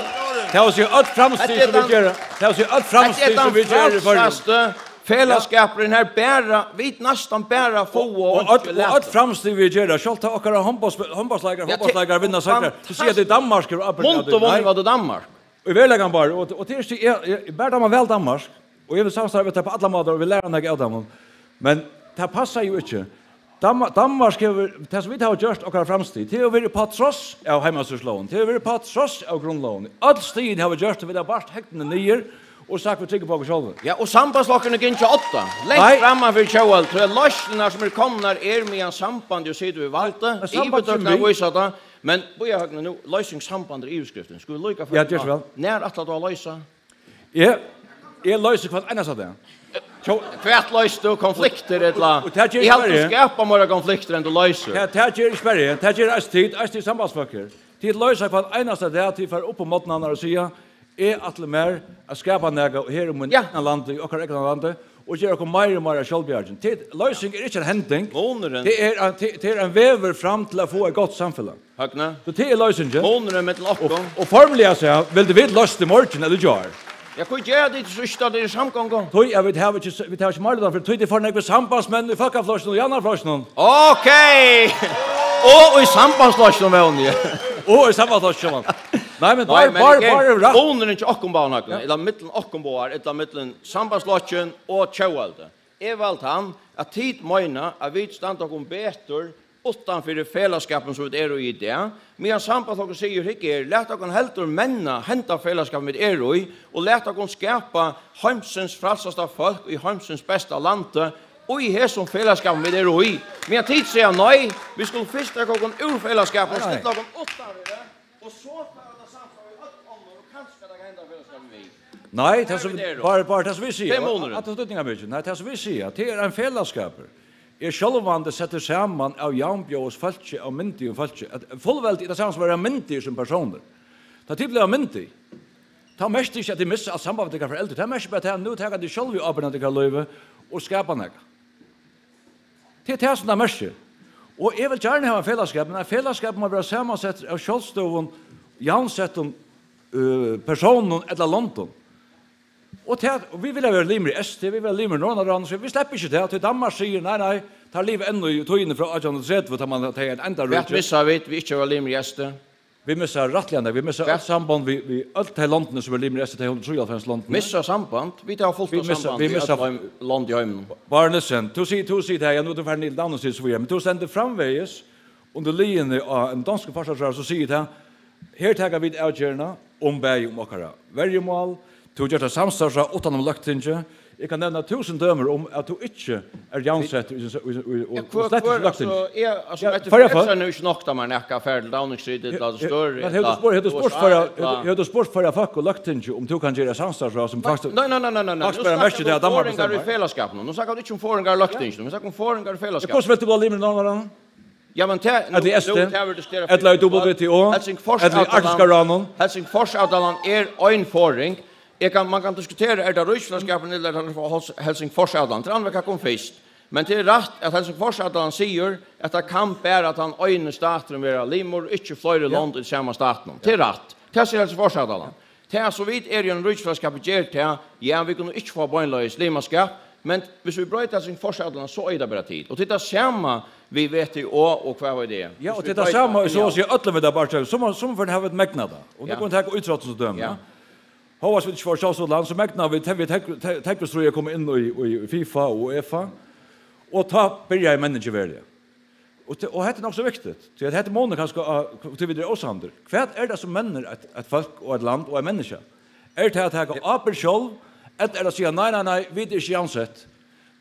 Tað vil siga, øll framstig, sum vit gera, tað vil siga, øll framstig, sum vit gera í Føroyum. Hetta er tann frælsasti felagsskapurin her, bara, vit næstan bara fáa og, og øll, og øll framstig, vit gera, sjálvt tá okkara hondbólts-, hondbóltsleikarar, ja, fótbóltsleikarar vinna sigrar, so siga tey, Danmark hevur ábyrgd av tí. Mundu vunnið móti Danmark. Í veruleikanum bara, og, og tað er ikki, eg, eg, eg ber teimum væl, Danmark, og eg vil samstarva við teir á allar mátar, og vil læra nakað av teimum. Men tað passar jú ikki. Dam-, Danmark hevur, tað sum vit hava gjørt, okkara framstig, tað hevur verið upp á tross av heimastýrislógini, tað hevur verið upp á tross av grundlógini. Øll stigini hava gjørt, at vit hava bart hegnini niður og sagt, vit trúgva upp á okkum sjálvi. Ja, og sambandsflokkurin er gingin á odda. Nei. Langt framman fyri tjóðveldi, tí at loysnirnar sum eru komnar er, meðan sambandið situr við valdið. Men samband kemur við. Yvirtøkurnar vísa tað. Men bíða, Høgni, nú, loysing samband er yvirskriftin. Skulu vit líka fara. Ja, ger so væl. Nær ætlar tú at loysa? Eg, eg loysi hvønn einasta dag. Tjó- Hvat loysir tú? Konfliktir, ella? Og, og tað ger Eg haldi, tú Sverige. Skapar meira konfliktir enn tú loysir. Tað, tað ger ikki Sverige. Tað ger eisini tit, eisini tit sambandsfólk her. Tit loysa hvønn einasta dag, tit fara upp um morgnarnar og siga, eg ætli mær at skapa nakað her í mínum, ja, egna landi, í okkara egna landi, og gera okkum meira og meira sjálvbjargin. Tit, loysing er ikki ein hending. Munurin. Tað er ein, tað, tað er ein vegur fram til at fáa eitt gott samfelag. Høgni. So tað er loysingin. Munurin millum okkum. Og, og formliga so vildu vit loyst í morgin ella í gjár. Ja, hví gera tit so ikki, tá tað er samgonga? Tí at vit hava ikki, vit hava ikki meirilutan fyri, tí tað er for nógvir sambandsmenn í Fólkaflokkinum og Javnaðarflokkinum. Ok! Og í Sambandsflokkinum, vóni eg. Og í Sambandsflokkinum. Nei, men nei, bara, men bara, eg bara rætt. Munurin hjá okkum báðum, Høgni, ja, ella millum okkum báðar, ella millum Sambandsflokkin og tjóðveldi. Eg valdi hann, at tit meina, at vit standa okkum betur uttan fyri felagsskapin, sum vit eru í í dag, meðan Sambandsflokkurin sigur, hygg her, lat okkum heldur menna henda felagsskapin, vit eru í, og lat okkum skapa heimsins frælsasta fólk í heimsins besta landi, og í hesum felagsskapin, vit eru í. Meðan tit siga, nei, vit skulu fyrst taka okkum úr felagsskapinum og, nei, nei, stilla okkum uttan fyri. Og so fara tað samstarva við øll onnur, og kanska tað kann henda felagsskapin við. Nei, tað sum, bara, bara tað sum vit siga. Tað er munurin. At tað støddingar mikið. Nei, tað sum vit siga, tað er ein felagsskapur. Er sjálvandi settur saman av javnbjóðis fólki, av myndigum fólki. At fullveldi er tað sama sum at vera myndigur sum persónur. Tá tit blíva myndig, tá merkir tað ikki, at tit missa alt samband við tykkara foreldur. Tað merkir bara, at nú taka tit sjálvi ábyrgd av tykkara lívi og skapa nakað. Tað er tað, sum tað merkir. Og eg vil gjarna hava ein felagsskap, men ein felagsskap má vera samansettur av sjálvstøðugum, javnsettum, øh, persónum ella londum. Og tað, og vit vilja vera limir í S T, vit vilja vera limir í Norðurlandaráðnum, so vit sleppa ikki tað, tí Danmark sigur, nei, nei, teir liva enn í tíðini frá átjan hundrað og tretivu, tá man, tað er eitt enda ríki. Hvat missa vit, við ikki at vera limir í S T? Vit missa rættiliga nógv. Vit missa øll sambond við, við øll tey londini, sum eru limir í S T, tey hundrað og trýoghálvfems londini. Missa samband? Vit hava fult av sambandi við øll heim-, lond í heiminum. Bárður Nielsen, tú sigur, tú sigur tað, ja, nú ert tú farin í Downing Street og so víðari, men tú stendur framvegis undir liðini á ein donskur forsætisráðherra, sum sigur tað, her taka vit avgerðina um bæði um okkara verjumál, tú hevur gjørt eitt samstarvsráð uttan um Løgtingið, eg kann nevna túsund dømir um, at tú ikki ert javnsettur í, í, í, og, og slett ikki í Løgtingið. Ja, hvør, hvør, altso, eg, altso, ja, eftir Føroya Fólk. Fólk er nú ikki nokk, tá man nakar fer til Downing Street, ella til Støri, men hevur tú spurt, hevur tú spurt Føroya, hevur, hevur tú spurt Føroya Fólk og Løgtingið, um tú kanst gera eitt samstarvsráð sum faktiskt, nei, nei, nei, faktiskt bara merkir tað, at Danmark bestemmer? Nú snakkar vit um forðingar í felagsskapinum. Nú snakkar vit ikki um forðingar í Løgtinginum. Vit snakka um forðingar í felagsskapinum. Hvussu vilt tú vera limur í Norðurlandaráðnum? Ja, men tað, ella í S T, nú, tað verður diskuterað ella í W T O, ella í Arktiska ráðnum. Helsingforsavtalan er ein forðing. Eg kann, man kann diskutera, er tað ríkisfelagsskapin ella er tað Hels-, Helsingforsavtalan? Tað er annað, hvat kom fyrst. Men tað er rætt, at Helsingforsavtalan sigur, at tað kann bara tann eini staturin vera limur, ikki fleiri lond í sama statinum. Tað er rætt. Tað sigur Helsingforsavtalan. Tað, sum vit eru í einum ríkisfelagsskapi, ger tað, ja, vit kunnu ikki fáa beinleiðis limaskap, men viss vit broyta Helsingforsavtalan, so eigur tað bara til. Og tað er tað sama við W T O og hvat veit eg. Ja, og tað er tað sama, so at siga, øllum vit tað bara, sum, sum fyrr hava vit megnað tað. Og nú kunnu vit taka ítróttin sum dømi. Ja. Hóast vit ikki fáa sjálvstýrt land, so megna vit, te-, vit tógv-, te-, tógvusstríðið er komið inn í, í, í fifa og uefa. Og tá byrjaði menningin veruliga. Og te-, og hetta er nokk so viktigt, tí at hetta er munur kanska á, tí vit eru ósamdir. Hvat er tað sum mennir eitt, eitt fólk og eitt land og eitt menniskja? Er tað at taka ábyrgd sjálv, ella er tað at siga, nei, nei, nei, vit eru ikki javnsett?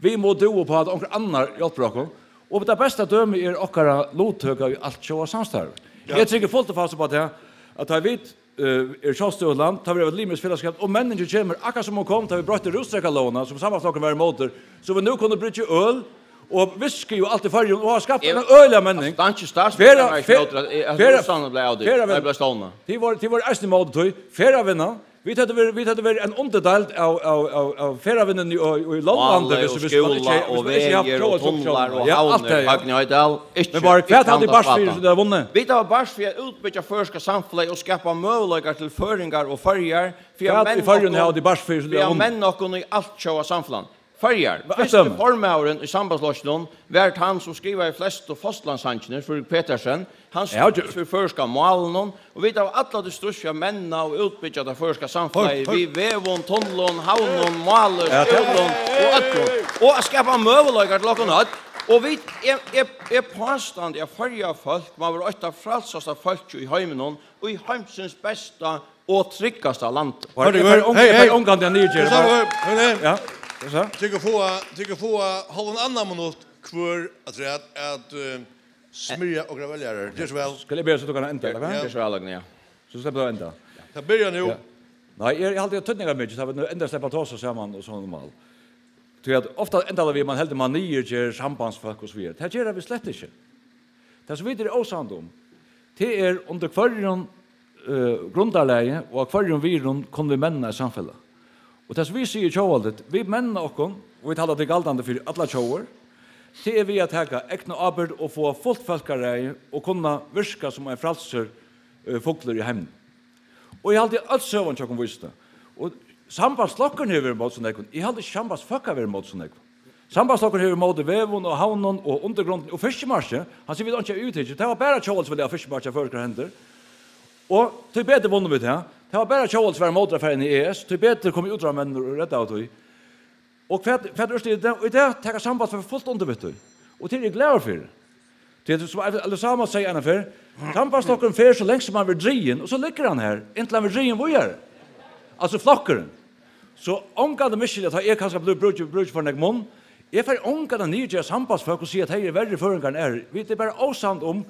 Vit mugu dúva upp á, at onkur annar hjálpir okkum. Og tað besta dømið er okkara luttøka í altjóða samstarvi. Ja. Eg trúgvi fult og fast upp á tað, at tá vit, eh, eru sjálvstøðugt land, tá vit eru eitt limerikt felagsskap, og menningin kemur, akkurát sum hon kom, tá vit broyttu rúsdrekkalógina, sum Sambandsflokkurin var ímóti, so vit nú kunnu bryggja øl og whisky og alt í Føroyum, og hava skapt eina øgiliga menning. Eg, altso, danski statsministurin var ikki ímóti, at, at Rússlandi bleiv avdúkt, nei, bleiv stovnað. Tit vóru, tit vóru eisini ímóti tí. Ferðavinnan, Vit høvdu verið, vit høvdu verið ein undirdeild av, av, av, av ferðavinnuni í, í London, viss, viss man ikki, viss man ikki hevði havt Tjóðveldi og tunlar og havnir, Høgni Hoydal, ikki. Men bara, hvat hevði Barst fyri, sum tey hava vunnið? Vit hava barst fyri at útbyggja føroyska samfelagið og skapa møguleikar til føroyingar og Føroyar, fyri at menna okkum, fyri at menna okkum í altjóða samfelagnum. Føroyar, fyrsti formaðurin í Sambandsflokkinum, var tann, sum skrivaði flestu fosturlandssangirnar, Fríðrik Petersen. Hann stríddist fyri føroyska málinum, og vit hava alla tíð stríðst fyri at menna og útbyggja tað føroyska samfelagið við vegum, tunlum, havnum, máli, skúlum og øllum. Og at skapa møguleikar til okkum øll. Og vit, eg, eg, eg pástandi, at Føroya fólk má vera eitt av frælsasta fólki í heiminum, og í heimsins besta og tryggasta landi. Hørðu, eg fari ongantíð at niðurgera. Tykkur fáa, tykkur fáa hálvan annan minutt hvør afturat at, eh, smyrja okra veljarar. Ger so væl. Skal eg byrja, so tú kanst enda, ella hvat? Ger so væl, Agni, ja. So sleppur tú at enda. Tað byrjar nú. Ja. Nei, eg, eg haldi, at týdningarmikið, tá vit nú endiliga sleppa at tosa saman og so normal. Tí at ofta endar tað við, at man heldur, man niðurger sambandsfólk og so víðari. Tað gera vit slett ikki. Tað, sum vit eru ósamd um, tað er, undir hvørjum, eh, grundarlagi og á hvørjum virðum kunnu vit menna eitt samfelag. Og tað, sum vit siga í Tjóðveldi, vit menna okkum, og vit halda, tað er galdandi fyri allar tjóðir, tað er við at taka egna ábyrgd og fáa fult fólkaræði og kunna virka sum ein frælsur, eh, fuglur í heiminum. Og eg haldi, øll søgan hjá okkum vísir tað. Og Sambandsflokkurin hevur verið ímóti so nógvum. Eg haldi ikki, Sambandsfólk hava verið ímóti so nógvum. Sambandsflokkurin hevur verið ímóti vegum og havnum og undirgrundini og fiskimarki. Hann sigur, vit einki hava yvirtikið. Tað var bara Tjóðveldi, sum vildi hava fiskimarkið á føroyskar hendur. Og tíbetur vunnu vit tað. Tað var bara Tjóðveldi, sum var ímóti at fara inn í E S. Tíbetur komu útróðrarmenn og reddaðu tí. Og hvat, hvat er úrslitið í dag? Og í dag taka Sambandsfólk fult undir við tí. Og tað eri eg glaður fyri. Tí at, sum Alex Ramos segði eina ferð, Sambandsflokkurin fer so langt sum hann verður drigin, og so liggur hann har, inntil hann verður drigin víðari. Altso flokkurin. So ongantíð misskilja, at eg kanska blívi brúkin, brúkin fyri nógv munn. Eg fari ongantíð at niðurgera sambandsfólk og siga, at tey eru verri føroyingar enn aðrir. Vit eru bara ósamd um,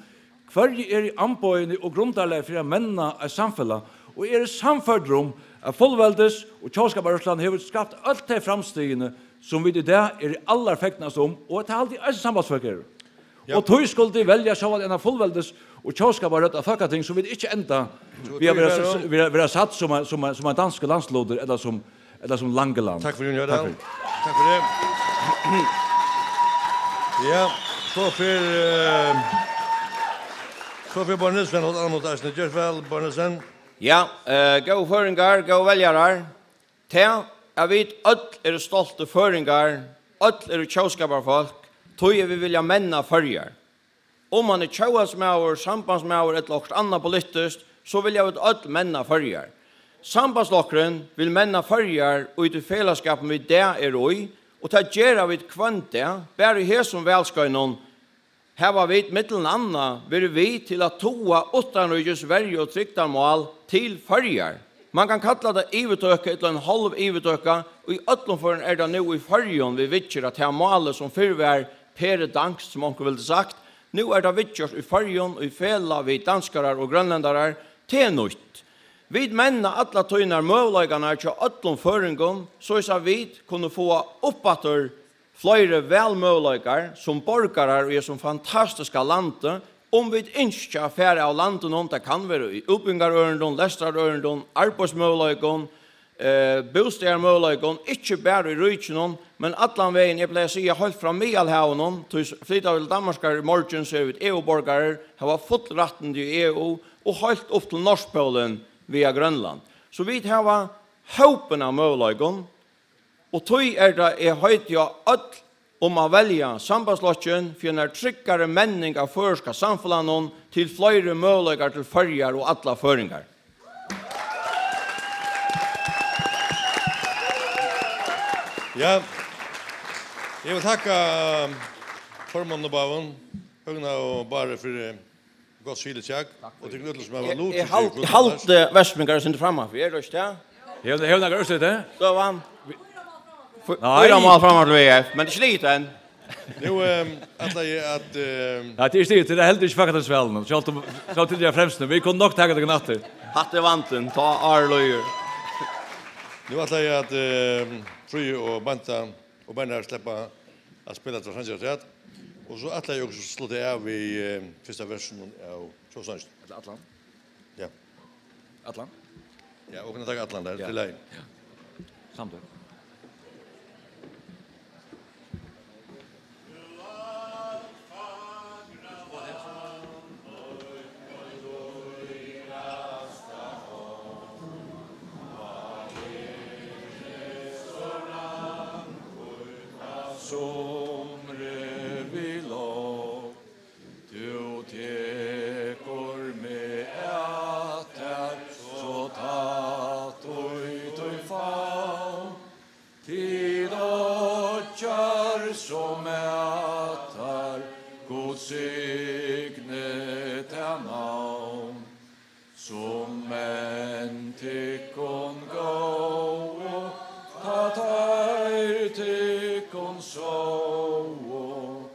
hvørji eru amboðini og grundarlagið fyri at menna eitt samfelag, og eg eri sannførdur um, at fullveldis- og tjóðskaparrørslan hevur skapt øll tey framstigini, sum vit í dag eru allar fegnast um, og tað haldi eg eisini sambandsfólk eru. Ja. Og tí skuldu tit velja sjálvandi eina fullveldis- og tjóðskaparrødd av Fólkating, sum vit ikki enda við at vera, vera, vera satt sum ein, sum ein, sum ein danskur landslutur, ella sum, ella sum Langeland. Takk fyri, Jón Jørgen. Takk fyri. Takk fyri. Ja, so fer, eh, so fer Bárður Nielsen, og annað eisini. Ger so væl, Bárður Nielsen. Ja, eh, góðu føroyingar, góðu veljarar. Tað, at vit øll eru stoltir føroyingar, øll eru tjóðskaparfólk, tí at vit vilja menna Føroyar. Um mann er tjóðveldsmaður, sambandsmaður ella okkurt annað politiskt, so vilja vit øll menna Føroyar. Sambandsflokkurin vil menna Føroyar í tí felagsskapinum vit í dag eru í, og tað gera vit hvønn dag, bara í hesum valskeiðinum hava vit millum annað verið við til at toga uttanríkis verju- og trygdarmál til Føroyar. Mann kann kalla tað yvirtøku ella ein hálv yvirtøka. Í øllum førum er tað nú í Føroyum, vit viðgera tað málið, sum fyrr var pæredanskt, sum onkur vildi sagt. Nú er tað viðgjørt í Føroyum í felag við danskarar og grønlendarar. Tað er nýtt. Vit menna alla tíðina møguleikarnar hjá øllum føroyingum, soleiðis at vit kunnu fáa uppaftur fleiri valmøguleikar sum borgarar í hesum fantastiska landi, um vit ynskja at fara av landinum. Tað kann vera í útbúgvingarørindum, lestrarørindum, arbeiðsmøguleikum, eh, bústaðarmøguleikum, ikki bara í ríkinum, men allan vegin. Eg plagi at siga, heilt frá Miðalhavinum, tí s-, flyta vit til Danmarkar í morgin, so eru vit E U-borgarar, hava full rættindi í E U, og heilt upp til Norðpólin via Grønland. So vit hava hópin av møguleikum, og tí er tað, eg heiti á øll um at velja Sambandsflokkin fyri einari tryggari menning av føroyska samfelagnum, til fleiri møguleikar til Føroyar og allar føroyingar. Ja. Eg vil takka formanninum og báðum, Høgna og Bárði, fyri gott skilitjak, og tykkum øllum, sum hava lutið í kvøld. Eg, eg hald-, eg haldi Vestfirðingar eru eitt sindur frammanfyri, eru teir ikki tað? Hevur, hevur nakar úrslit, eh? Støðan. Fí-, nei. Fýra mál frammanfyri V F, men tað er ikki sligið enn. Nú, ehm, ætli eg at, ehm, nei, tað er ikki sligið, tað er heldur ikki Fólkatingsvalið, sjálvt um, sjálvt um tit eru fremst nú. Vit kunnu nokk taka tykkum aftur. Hatta er vandin, tá ár líður. Nú ætli eg at, ehm, Fríði og Beinta og Bernhard sleppa at spæla tveir sangir afturat. Og so ætli eg okkum at slutta av við, eh, fyrsta versinum av tjóðsanginum. Ella allan? Ja. Allan? Ja, og kunna taka allan har, ja, til lagi. Ja. Samtøk. Sumri við lov, tú tekur meg at tær, so tætt í tín favn. Tit oyggjar sum matar, Gud signi tað navn, sum menn tykkum góvu, tá teir tykkum sóu.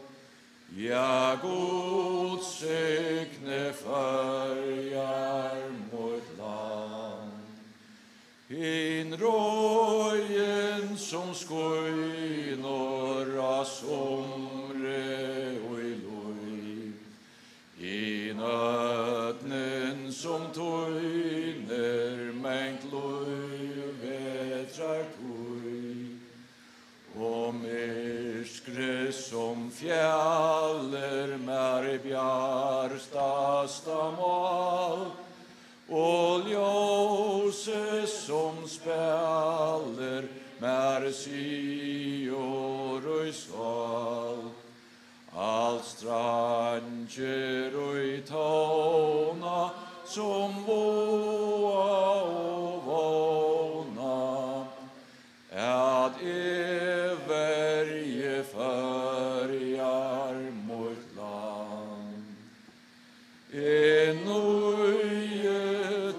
Ja, Gud signi Føroyar, mítt land. Hin roðin, sum skínur á sumri í lív, hin ódnin, sum týnir mangt lív vetrartíð, og myrkrið, sum fjalir mær bjartasta mál, og ljósið, sum spælir mær sigur í sál. Alt strangir í tóna, sum vága og vóna, at eg verji Føroyar, mítt land. Eg nýgi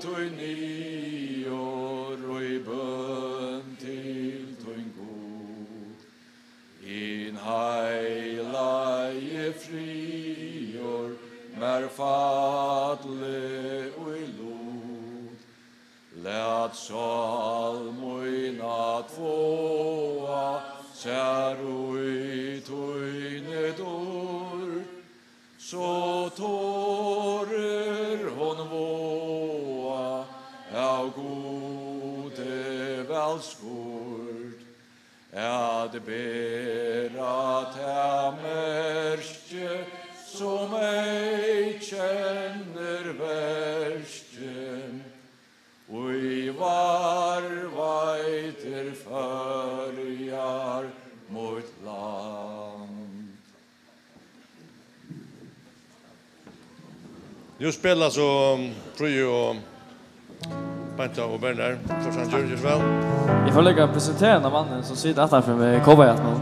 tí niður í bøn til tín, Gud. Hin heilagi friður mær falli í lut. Lat sál mín at vága sær í tíni dýrd, so torir hon vága, av Gudi væl skýrd, at bera tað merki, sum eyðkennir verkin, ið varðveitir Føroyar, mítt land. Nú spæla so Fríði og Beinta og Bernhard. Ger so væl. Eg fái líka presentera ein mann sum situr aftan fyri meg í kópahatt nú.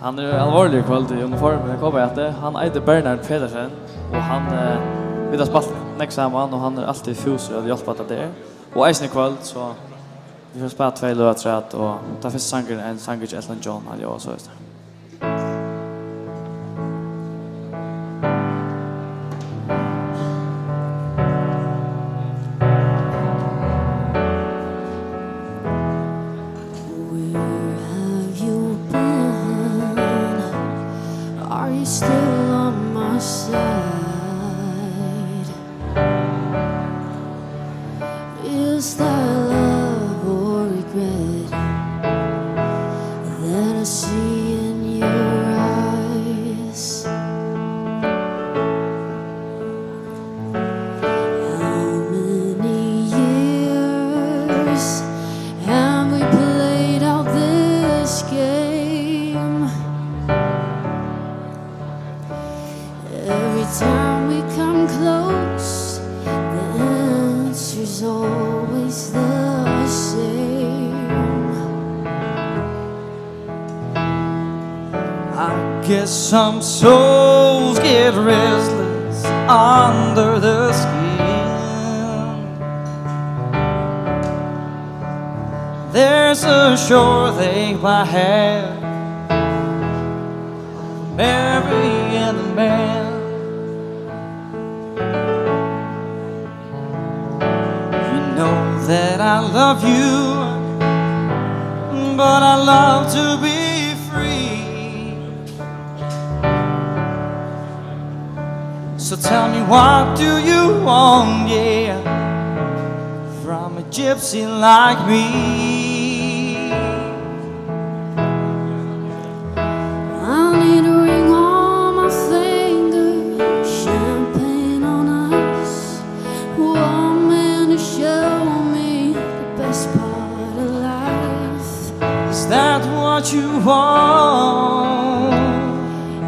Hann er alvorligur í kvøld í uniformi, kópahatt. Hann eitur Bernhard Petersen, og hann, eh, vit hava spælt nógv saman, og hann er altíð fúsur at hjálpa til tað. Og eisini í kvøld, so vit fara at spæla tvey løg afturat, og tann fyrsta sangurin er ein sangur hjá Elton John, hann ljóðar soleiðis. Where have you been? Are you still on my side? Is there love or regret that I see in your eyes? How many years have we played out this game? Every time we come close, the answer's always the same. I guess some souls get restless under the skin. There's a shore they might have, Mary and the man. You know that I love you, but I love to be free. So tell me, what do you want, yeah? from a gypsy like me. I need a ring on my finger, champagne on ice. One man to show me the best part of life. Is that what you want?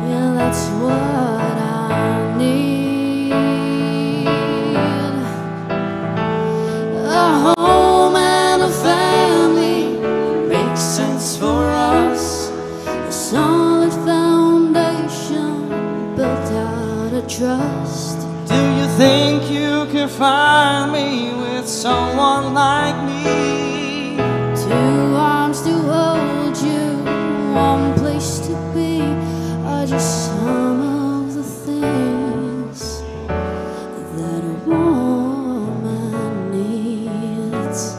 Yeah, that's what I need. A home and a family makes sense for us. A solid foundation built out of trust. Do you think you can find me with someone like me? Two arms to hold you, one place to be, are just some of the things that a woman needs.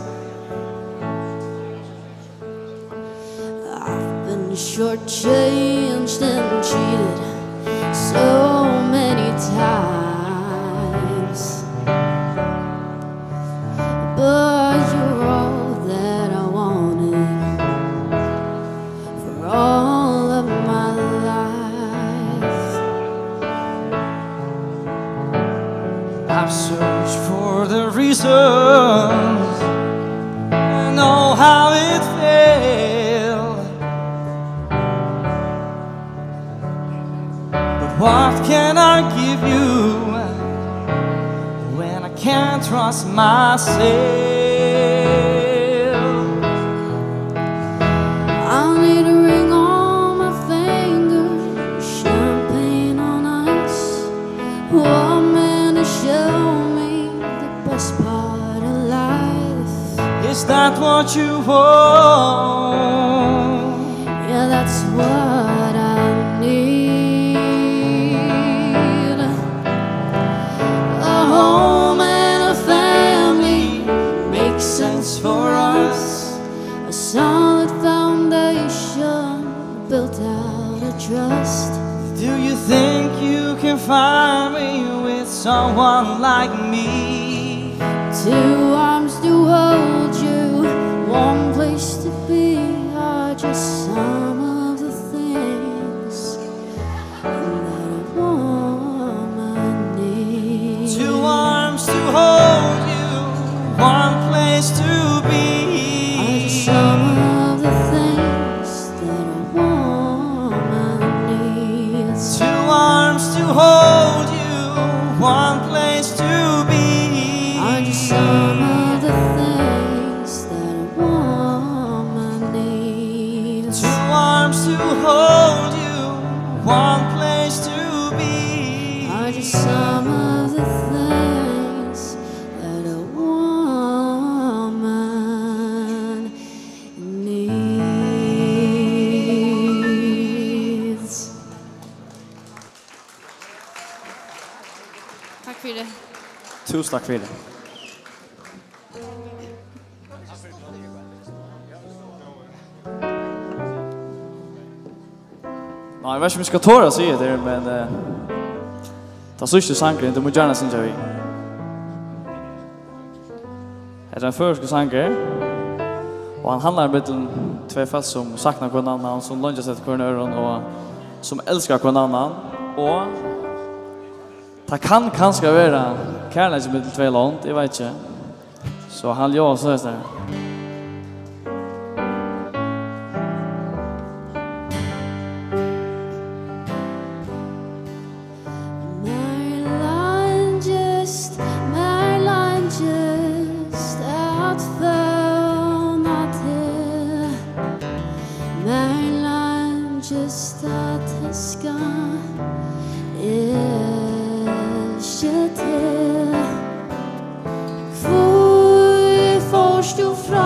I've been shortchanged and cheated so many times, but you're all that I wanted for all of my life. I've searched for the reasons, I know how it failed. But what can I give you when I can't trust myself? I need a ring on my finger, champagne on ice. One man to show me the best part of life. Is that what you want? Yeah, that's what I need. A home and a family makes sense for us. A solid foundation built out of trust. Do you think you can find me with someone like me? Two arms to hold you, one place to be, are just some of the things that a woman needs. Two arms to hold you, one place to be, are just some of the things that a woman needs. Two arms to hold you, one place to be, are just some of the things that a woman needs. Two arms to hold you, one place to be, are just some of the things that a woman needs. Takk fyri. Túsund takk fyri. Nei, eg veit ikki, um eg skal tora at siga hetta her, men, eh, tann síðsti sangurin, tú mást gjarna syngja við. Hetta er ein føroyskur sangur, og hann handlar um millum tvey fólk, sum sakna hvønn annan, sum leingjast eftir hvørjum øðrum, og sum elska hvønn annan, og tað kann kanska vera kærleiki millum tvey lond, eg veit ikki. So hann ljóðar soleiðis her. Mær leingist, mær leingist at fevna teg. Mær leingist at elska, elski teg. Hví fórt tú frá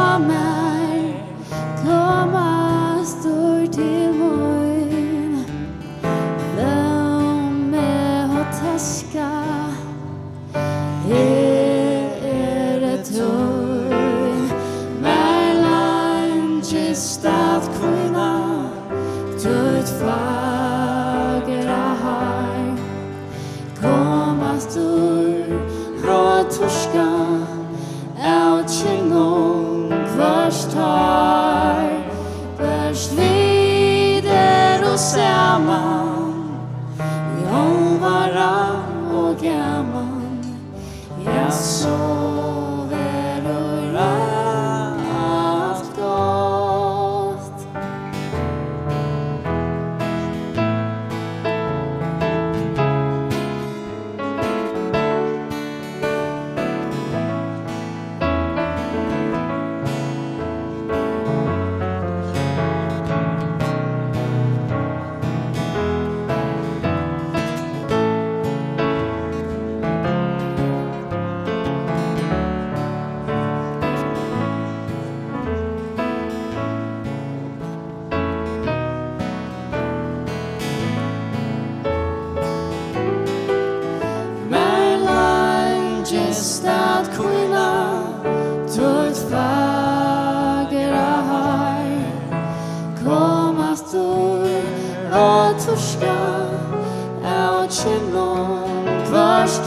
So verður alt gott. Mær leingist at hvíla títt fagra heim. Kom aftur og turka av kinnum hvørt